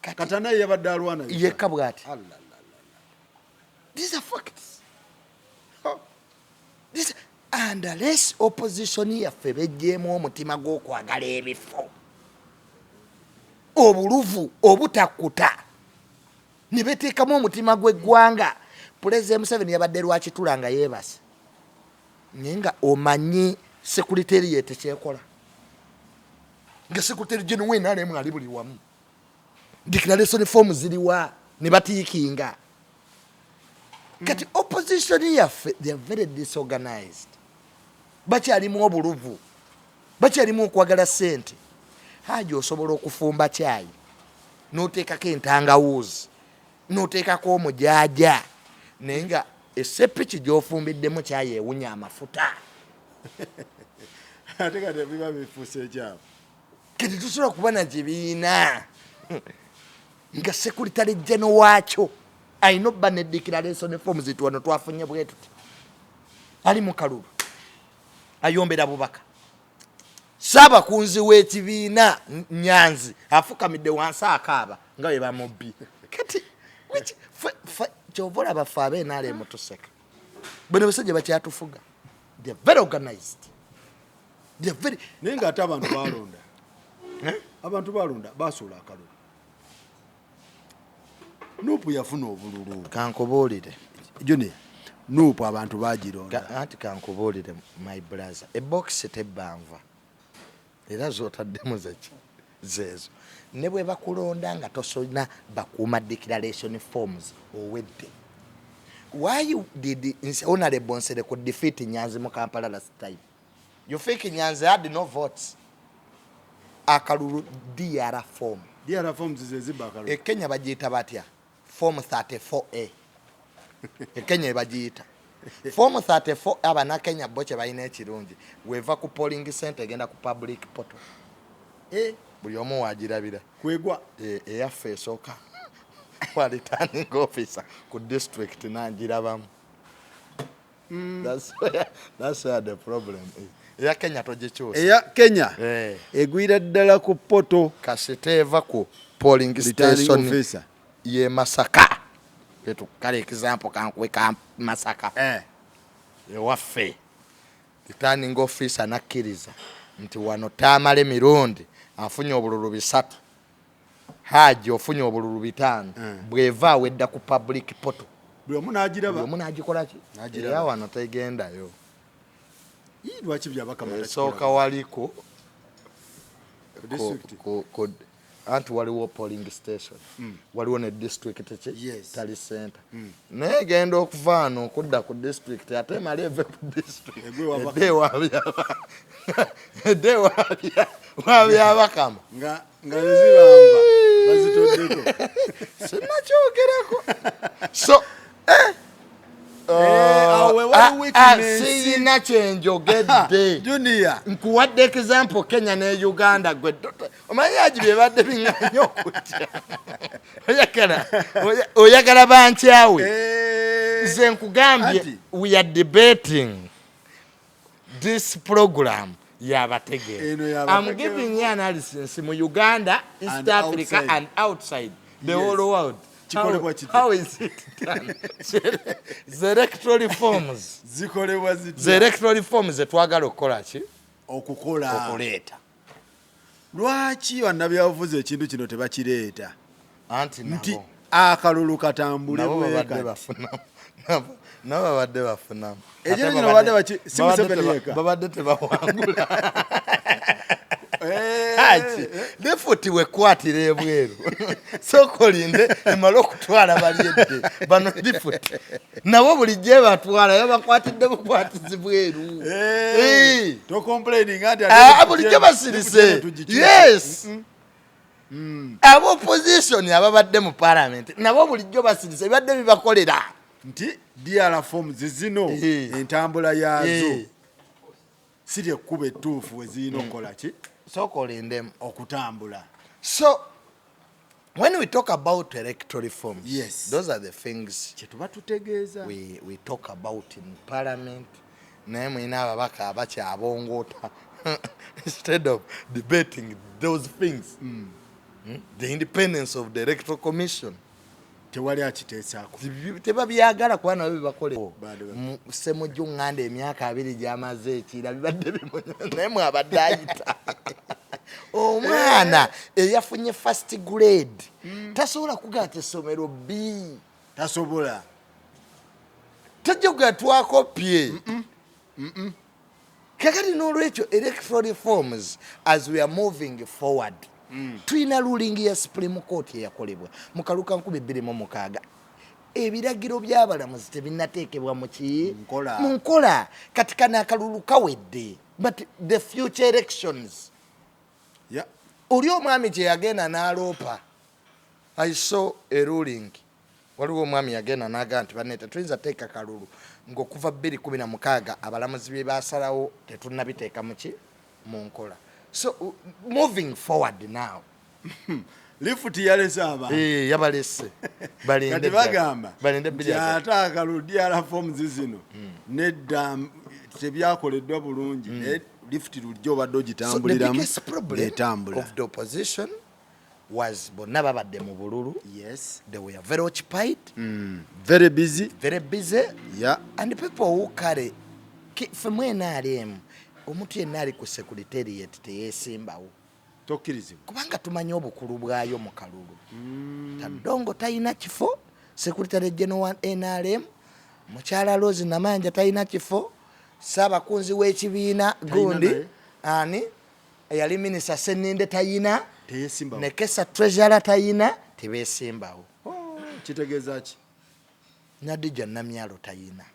Katana ye yabadde alwana yekka. Yekka bw'ati. Allah, Allah. These are facts. This, and unless opposition yaffe bejjeemu omutima gw'okwagala ebifo, obuluvu obutakkuta, ne beteekamu omutima gw'eggwanga. Pulezidenti Museveni yabadde Lwakitula nga yeebase, naye nga omanyi secretariat kyekola, nga secretary general NRM ali buli wamu, declaration form ziriwa ne batiikinga. Kati opposition yaffe, they are very disorganized, bakyalimu obuluvu, bakyalimu okwagala sente. Haji, osobola okufumba kyayi n'oteekako entangawuuzi n'oteekako omujaaja, naye nga esepiki gy'ofumbiddemu kyayi ewunya amafuta. Ate kati biba bifuuse ekyabo. Kati tusobola kuba na kibiina nga secretary general waakyo alina obba ne declaration forms nti wano twafunye bwe tuti, ali mu kalulu ayombera bubaka, saabakunzi w'ekibiina Nyanzi afukamidde wansi akaaba nga bwe bamubbi. Kati kyova olaba ffe ab'NRM tuseka, bano basajja bakyatufuga. They are very organized, they are very Naye ng'ate abantu balonda. Eh? Abantu balonda, basuula akalulu, NUP yafuna obululu. Kankubuulire. Junior, NUP abantu bagironda. Anti kankubuulire, my brother, ebokisi tebbanva, era zotaddemu zeki zeezo. Ne bwe bakulonda nga tosona bakuuma declaration forms, owedde. Why did Honorable Nsereko defeat Nyanzi mu Kampala last time? You think Nyanzi had no votes? Akalulu, DR form. DR forms zezibba akalulu. E Kenya bagiyita batya? Form 34A. E Kenya ebagiyita form 34. Abanakenya bo kye balina ekirungi, weva ku polling center egenda ku public portal. Buli omu wagirabira. Kwegwa. Eyaffe esooka wa returning officer ku district nangirabamu. That's where the problem is. Eya Kenya togikyusa. Eya Kenya egwira ddala ku portal. Kasita eva ku polling returning station officer ye Masaka. Etu kale example kankuwe ka Masaka ewaffe, returning officer nakkiriza nti wano Tamale Mirundi afunye obululu 3, Haji ofunye obululu 5. Bweva awedda ku public portal. Buli omu n'agiraba. Buli omu n'agikolaki. N'agiraba. Era wano tegendayo. Ii, lwaki Byabakama Esooka takikola? wali ku Ku district. Anti waliwo polling station, waliwo ne district ki? Yes. Tally center. Naye egenda okuva wano okudda ku district, ate emala eve ku district Egwe wa edde edde wabyabakama. Nga nezibamba bazitoddeko. Sinakyogerako. So Eh, awo we wali weakness. Siyina kyenjogedde. Junior. Nkuwadde example Kenya ne Uganda. Gwe omanyi agi byebadde biŋŋanya okujja. Oyagala bankyawe. Eh, Nze nkugambye, Anti. we are debating this program yabategeera. Eno I'm yabategeera. giving you analysis mu Uganda, East And Africa outside. and outside the Yes. whole world. Kikolebwa kitya? How is it done? The electoral reforms, Zikolebwa the zitya electoral reforms zetwagala okukola ki? Okukola. Okuleeta. Lwaki bannabyabufuzi ekintu kino tebakireeta? Anti Nti nabo akalulu katambule nabo bwe babadde kati. bafunamu. Nabo babadde bafunamu. Ekintu Ate kino babadde si Museveni yekka. Babadde tebawangula. Eh, Haji, lifuti wekwatira ebweru, sooka olinde emale okutwala bali edde bano. Lifuti nabo bulijjo ebatwala yabakwatidde bukwatizi bweru. Eh, Eh. tocomplaininga nti Ah, ate bulijjo lifuti basirise. eno tugikyuse. Yes, aba opposition ababadde mu parliament nabo bulijjo basirise, bibadde bibakolera. Nti DR forms zino entambula yaazo si lyekkuba ettuufu we zirina okukola ki? Sooka olindemu. Okutambula. So when we talk about electoral reforms, those are the things kyetuba tutegeeza. we talk about in parliament. Naye mulina ababaka abakyabongoota instead of debating those things. The independence of the Electoral Commission, Tewali akiteesaako. Tebabyagala kuba nabo bibakole. Bade Semujju Nganda emyaka 20 gyamaze ekira bibadde bimunya, naye mwabadde ayita omwana eyafunye first grade tasobola kugaata essomero B. Tasobola. Tajja kugatwakopye. Kakati n'olwekyo electoral reforms, as we are moving forward, tulina ruling ya Supreme Court eyakolebwa mu kaluka 2006. Ebiragiro by'abalamuzi tebinnateekebwa mu ki? Nkola. Mu nkola. Kati kano akalulu kawedde, but the future elections, oli omwami gye yagenda n'aloopa, I saw a ruling, waliwo omwami yagenda n'agamba nti banne tetuyinza teeka kalulu ng'okuva 2016 abalamuzi bye basalawo tetunnabiteeka muki? Mu nkola. So moving forward now, Lifuti yalese abantu. Eh, yabalese. Balinde Kati bagamba balinde nti bbiri asatu. ate akalulu DR forms zino nedda, tebyakoleddwa bulungi, naye lifuti lulijjo obadde So the ogitambuliramu biggest problem etambula. of the opposition was bonna babadde mu bululu. They were very occupied, Very busy. very busy, and people who carry ffe mu NRM, omuntu yenna ali ku secretariat teyeesimbawo. Tokkirizibwa. Kubanga tumanyi obukulu bwayo mu kalulu. Tadongo talina kifo, secretary general wa NRM. Mukyala Rose Namanja talina kifo, saabakunzi w'ekibiina gundi Naye. ani eyali minisita Seninde tayina. Teyesimbawo. Nekesa treasurer tayina, tebeesimbawo. Oh, kitegeeza ki? Nadija Namyalo tayina.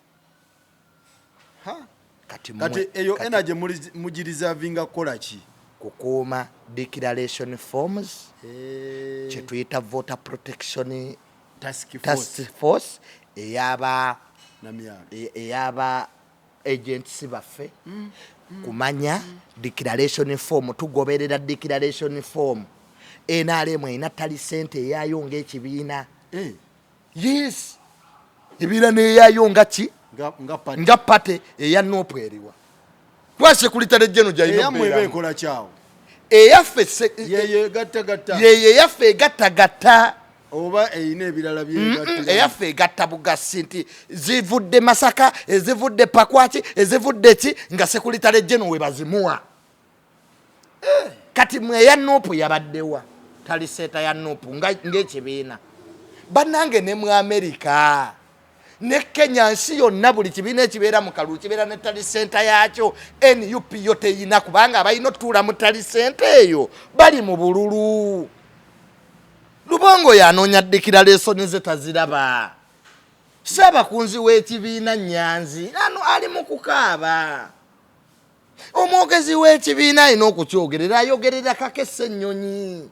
Ha. Kati Kati eyo energy mugireservinga kukola ki? Kukuuma declaration forms, kyetuyita voter protection Task force. Task force eyaba Namyalo. Eyaba agents baffe kumanya declaration form. Tugoberera declaration form. NRM erina tally centre eyayo ng'ekibiina. Eh, Yes, ebiira neyayo nga ki? Nga party. Nga party. Eya NUP eriwa? Kuba secretary general gyalina Eyammwe eba okubeeramu. ekola kyawo? Eyaffe Yeye gattagatta? Yeye eyaffe egattagatta. Oba erina ebirala byegattira? Eyaffe egatta bugasi nti zivudde Masaka, ezivudde Pakwaki, ezivudde ki, nga secretary general we bazimuwa. Kati mwe eya NUP yabaddewa? Tally centre ya NUP ng'ekibiina. Bannange, ne mu Amerika ne Kenya, nsi yonna, buli kibiina ekibeera mu kalulu kibeera ne tally centre yakyo. NUP yo teyina, kubanga abalina otutuula mu tally centre eyo bali mu bululu. Lubongo yanoonya declaration ze taziraba. Saabakunzi w'ekibiina Nyanzi ano ali mu kukaaba. Omwogezi w'ekibiina alina okukyogerera, ayogerera Kakesa ennyonyi.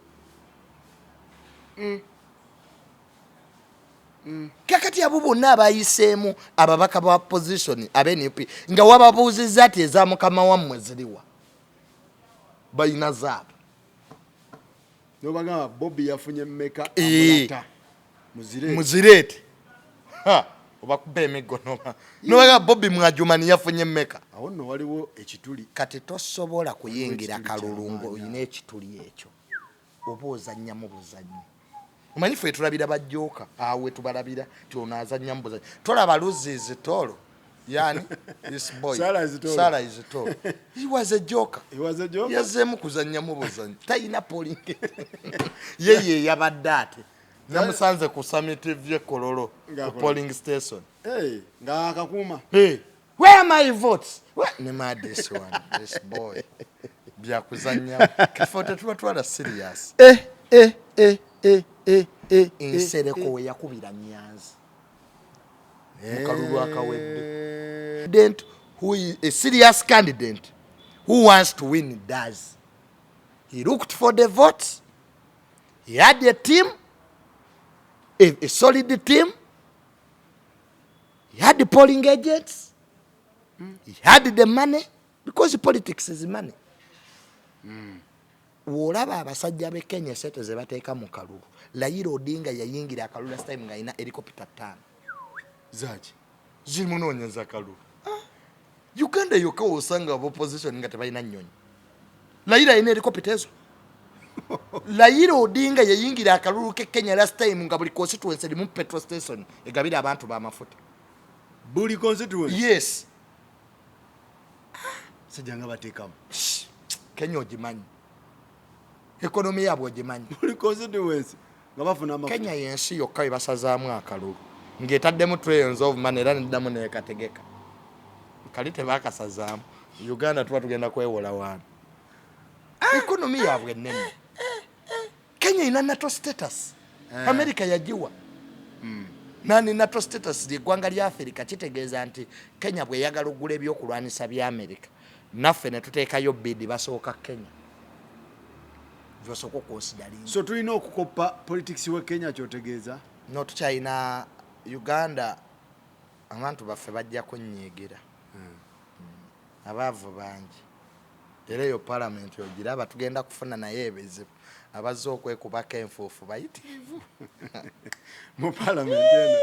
Kakati abo bonna abayiseemu ababaka ba opposition abe NUP nga wababuuzizza ati eza mukama wammwe ziriwa, balina zaabwe. Nobagamba Bobi yafunye mmeka? Eh. Muzireete. Muzireete. Obakuba emiggo nobaga Bobi Mwajumani yafunye mmeka? Awo nno waliwo ekituli. Kati tosobola kuyingira ekituli kalulu ky'amaanyi. Ng'olina ekituli ekyo, oba ozannyamu buzannyo. Omanyi ffe tulabira bajjooka awe tubalabira ti ono azannyamu buzannyo. Tolaba Luzzi is tall, yani this boy. Salah is tall. Salah is tall. He was a joker. He was a joker? Yazzeemu kuzannyamu buzannyo, talina polling. Ye ye yabadde ate namusanze ku Summit View Kololo ku Ng'akola. polling station. Hey, nga akakuuma. Hey, where are my votes? Where? Nema this one, this boy. Byakuzannya. Kifo tetubatwala serious. Eh, eh, eh, eh, eh, eh, Nsereko we yakubira Nyanzi mu kalulu akawedde. Candidate who is a serious candidate who wants to win does. He looked for the votes. He had a team, a solid team. He had the polling agents. He had the money because politics is money. Bw'olaba abasajja b'e Kenya sente ze bateeka mu kalulu, Raila Odinga yayingira akalulu last time ng'alina helicopter ttaano. Zaki? Zimunoonyeza kalulu. Uganda yokka wosanga aba opposition nga tebalina nnyonyi. Raila alina helicopter ezo. Raila Odinga yayingira akalulu ke Kenya last time nga buli constituency erimu petrol station egabira abantu b'amafuta. Buli constituency? Yes. Sajja nga bateekamu. Shh, Kenya ogimanyi, economy yaabwe ogimanyi. Buli constituency nga bafuna amafuta. Kenya yensi yokka we basazaamu akalulu ng'etaddemu trillions of money era neddamu nekategeka kali tebakasazaamu. Uganda tuba tugenda kwewola waano. Economy yaabwe ennene. Kenya ina NATO status. America yagiwa nani NATO status, lyeggwanga lya Africa. Kitegeeza nti Kenya bweyagala okugula ebyokulwanisa bya America, naffe ne tuteekayo bid, basooka Kenya, basooka okuconsideringa. So tulina okukoppa politics we Kenya, kyotegeeza? No, tukyalina Uganda, abantu baffe bajja kunyiigira. Abaavu bangi era eyo palamenti ogiraba tugenda kufuna naye ebizibu, abazze okwekubako enfuufu bayitirivu. Mu palamenti eno.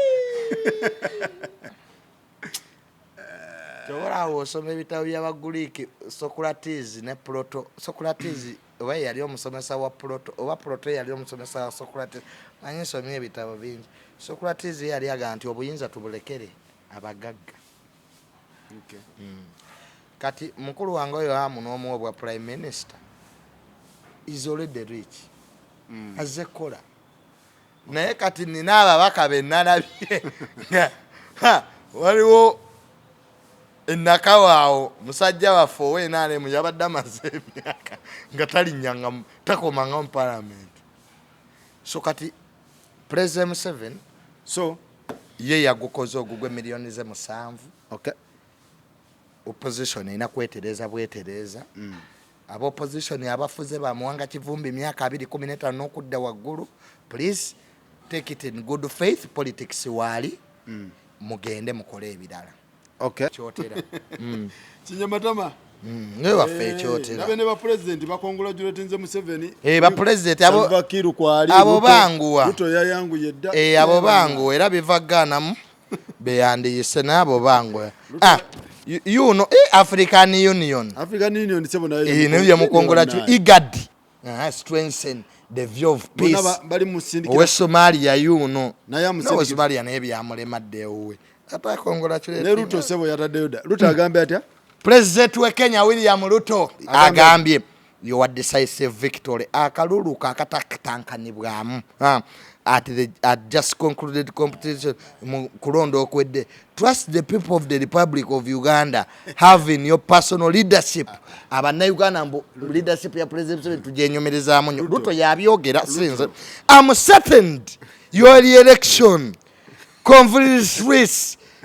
Tobolaawo osoma ebitabo by'Abaguriiki, Socrates ne Plato. Socrates oba ye yali omusomesa wa Plato, oba Plato yali omusomesa wa Socrates, manyi nsomye ebitabo bingi. Socrates ye yali agamba nti obuyinza tubulekere abagagga. Kati mukulu wange oyo amu n'omuwa obwa prime minister is already rich. Azze kukola. Naye kati nina ababaka be nalabye nga, ha, waliwo enakawaawo musajja waffe owenaremu yabadde amaze emyaka nga talinnyanga, takomanga mu palamenti. So kati President Museveni so ye yagukoze ogugwe miliyoni ze 7. Opposition erina kwetereza bwetereza. Aba opposition abafuze bamuwanga Kivumbi myaka 215 n'okudda waggulu, please take it in good faith. Politics waali, mugende mukole ebirala. Kyotera. Kinyamatama. Naye waffe ekyotera. Nabe ne bapulezidenti bacongratulatinze Museveni. Eh, bapulezidenti Salva Kiir kwali. Abo Ruto- banguwa. Ruto yayanguye dda. Eh, abo banguwa era biva gaanamu beyandiyise naye abo banguwa. Ah, you know, eh, African Union. African Union sebo nayo. Eh, nayo yamukongratulate. IGAD strengthen the view of Bonna peace. bali musindikira. Owe Somalia yuno. Naye amusindikira. Owe Somalia naye byamulemadde ewuwe ate acongratulate. Ne Ruto sebo yataddeyo dda. Ruto agambye atya? President we Kenya William Ruto Agambye- agambye your decisive victory, akalulu kakatatankanibwamu at just concluded competition mu kulonda okwedde. Trust the people of the Republic of Uganda have in your personal leadership. Abannayuganda mbu leadership ya President Museveni tugyenyumirizaamu nnyo. Ruto yabyogera, sinze. Am certain your re-election confers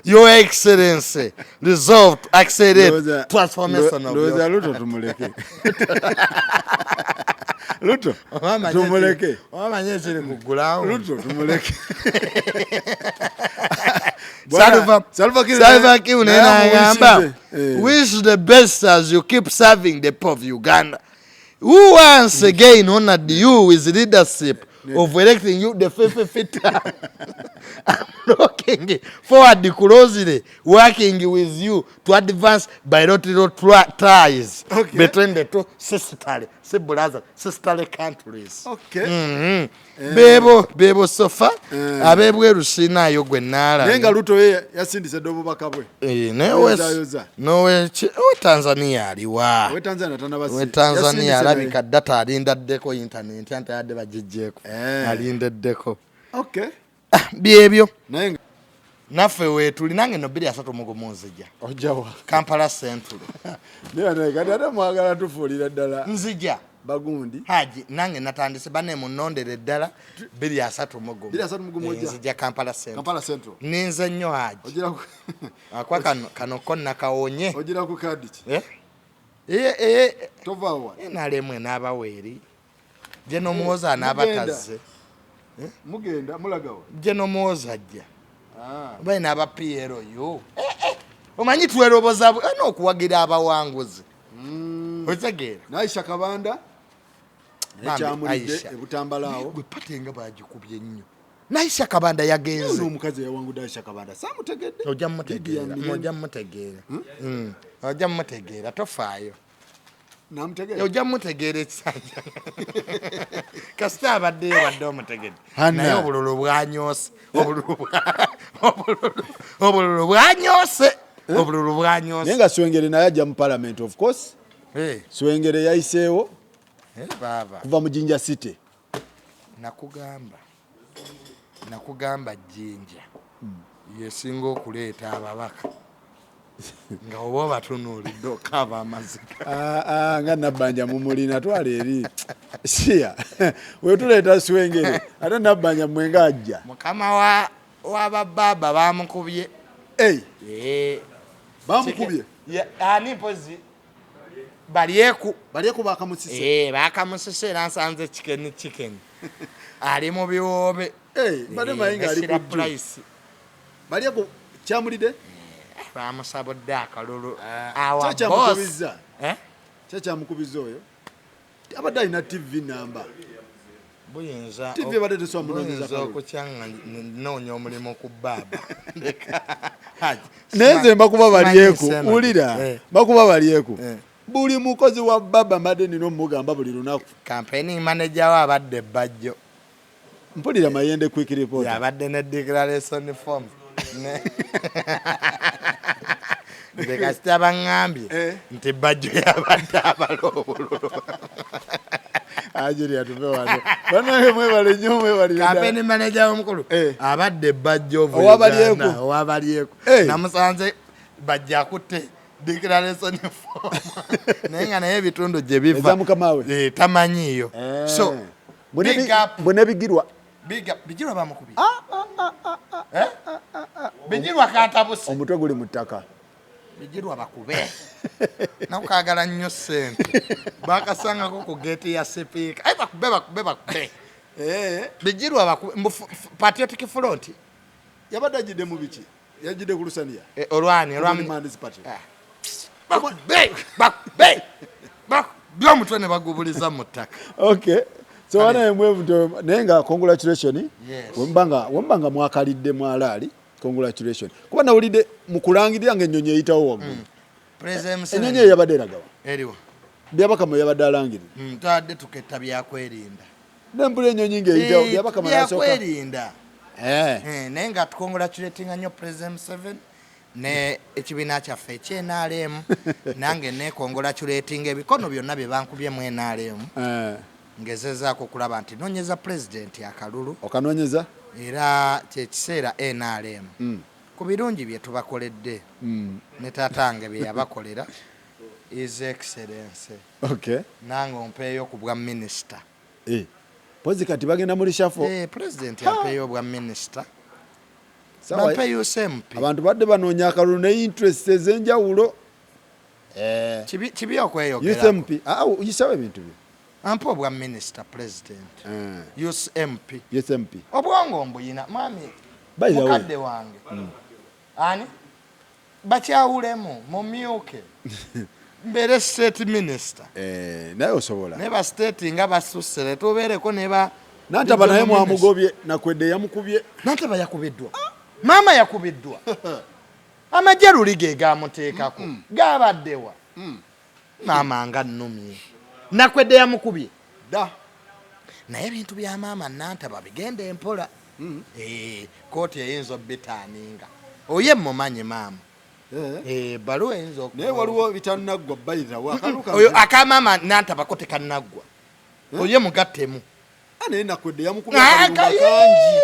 Your Excellency resolved to accelerate transformation of Ndowooza Ruto tumuleke. Ruto tumuleke. Omanyi ekiri ku ground. Ruto tumuleke. Salva Kiir naye n'agamba eh. wish the best as you keep serving the people of Uganda who once again honored you with leadership of electing you the fifth term. I'm looking forward closely working with you to advance bilateral ties okay. between the two sisterly, si brother, sisterly countries. Okay. Mm -hmm. Eh. Bebo bebo sofa eh. Abebweru sinayo gwe nala. Naye nga Ruto ye yasindise dda obubaka bwe. Eh, naye nowe Tanzania aliwa. We Tanzania tanabasi. We Tanzania alabika data alinda ddeko internet anti adde bagijjeeko. Eh. Alinda ddeko. Okay. Ah, byebyo. Naye naffe weetuli nange no 2031 nzija. Ojjawa. Kampala Central. Naye kati ate mwagala tufuulira ddala. Nzija. Bagundi. Haji nange natandise bane munondere ddala 2031. 2031 ojja. Nzija Kampala Central. Kampala Central. Ninze nnyo Haji. Ojira ku akwa kano kano ko nakawonye. Ojira ku kadi ki? Eh? Eh eh tova wa. NRM n'abaweeri. Je n'omuwoza n'abataze. Eh? Mugenda mulagawa. Je n'omuwoza ajja. Ah. Baye n'aba PLU. Eh eh. Omanyi tweroboza n'okuwagira abawanguzi. Otegeera. Aisha Kabanda ekyamulidde ebutambala awo. Gwe pate nga bagikubye nnyo. N'Aisha Kabanda yagenze. Omukazi eyawangudde Aisha Kabanda saamutegedde. Ojja mutegeera, ojja mutegeera. Ojja mutegeera, tofaayo. Namutegeera. Ojja mutegeera ekisajja. Kasita abaddeyo badde omutegedde. Naye obululu bwanyoose. Obululu bwanyoose. Obululu bwanyoose. Naye nga Swengere naye ajja mu parliament of course. Swengere yayiseewo baaba kuva mu Jinja City. Nakugamba Jinja yesinga okuleeta ababaka nga oba obatunuulidde okaaba amaziga. Nga Nabbanja mumulina twala eri siya wetuleeta Swengere ate Nabbanja mmwe nga ajja. Mukama wa babaaba bamukubye. Bamukubye? Ani mpozi? Balyeku. Balyeku bakamusise. Bakamusise era nsanze chicken chicken. Ali mu biwoobe. Mbadde manyi ng'ali ku price. Balyeku kyamulidde? Bamusabudde akalulu. Awa boss. Kyakyamukubizza. Kyakyamukubizza oyo. Abadde alina TV namba. Buyinza TV ebadde tesobola munoonyeza kalulu. Okukyanga nnoonya omulimu ku baaba. Naye nze mbakuba balyeku, wulira, mbakuba balyeku. Buli mukozi wa baba mbadde nina omugamba buli lunaku. Campaigning manager we abadde Bajjo. Mpulira Mayende quick report. Yabadde ne declaration form. Nze kasita baŋŋambye nti Bajjo yabadde abala obululu. Ajiri atuve wano. Bannange mwebale nnyo, mwebale ddala. Campaign manager w'omukulu abadde Bajjo of Owabalyeku. Owabalyeku. Namusanze Bajjo akutte declaration form. Naye nga naye ebitundu gye biva. Eza mukama we. Tamanyiiyo. So, big up. Bwe nebigirwa. Big up. Bigirwa bamukubye. Bigirwa katabuse. Omutwe guli mu ttaka. Bigirwa bakube. Nakukaagala nnyo ssente. Bakasangako ku gate ya sipiika. Ai bakube bakube bakube. Bigirwa bakube. Mbu Patriotic Front. Yabadde ajjidde mu biki? Yajjidde ku Lusaniya. Olwani, olwani. Man's Party. Bakube, bakube. Bakube omutwe ne bagubuliza mu ttaka. Okay. So wana mwe naye nga congratulation. Yes. Wembanga mwakalidde mwalaali. Congratulation. Kuba nawulidde mu kulangirira ng'ennyonyi eyitawo waggulu. President Museveni. Ennyonyi eyo yabadde eragawa. Eriwa. Byabakama yabadde alangirira. Twadde tuketta byakwerinda. Nempulira ennyonyi ng'eyitawo, Byabakama n'asooka. Byakwerinda. Naye nga tukongratulatinga nnyo President Museveni ne ekibiina kyaffe eky'NRM. Nange neekongratulatinga ebikono byonna bye bankubye mu NRM. Ngezezaako okulaba nti noonyeza Pulezidenti akalulu. Okanoonyeza? Era kyekiseera NRM. Ku birungi bye tubakoledde. Ne taatange bye yabakolera. His Excellency. Okay. Nange ompeeyo ku bwa minisita. Pozi kati bagenda mu reshuffle. Pulezidenti ampeeyo obwa minisita. Bampe USMP. Abantu badde banoonya akalulu ne interest ez'enjawulo. Eh. Kibi kibi okweyogera. USMP. Ah, uyisawo ebintu byo. Ampa obwa minister president. Eh. USMP. USMP. Obwongo mbuyina mwami. Mukadde wange. Ani? Bakyawulemu mumyuke. Mbeere state minister. Eh, naye osobola. Ne ba state nga basusse tubeereko ne ba Nantaba naye mwamugobye nakwedde yamukubye. Nantaba yakubiddwa. Maama yakubiddwa. Amagye luli ge gamuteekako. Gabaddewa. Maama nga nnumye. Nakwedde yamukubye. Da. Naye ebintu bya maama Nantaba bigenda empola. Eh, kooti eyinza obitaaninga. Oye mumanyi maama. Eh. Eh, baluwa eyinza okuba. Naye waliwo bitannaggwa bayira wa akaluka. Oyo akamama Nantabako tekannaggwa. Oye mugattemu. Naye nakwedde yamukubye akalulu kangi.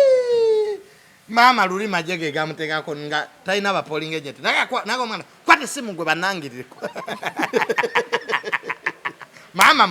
Maama luli magye ge gamuteekako nga talina ba polling agent. Naga omwana kwata essimu gwe banangirireko. Maama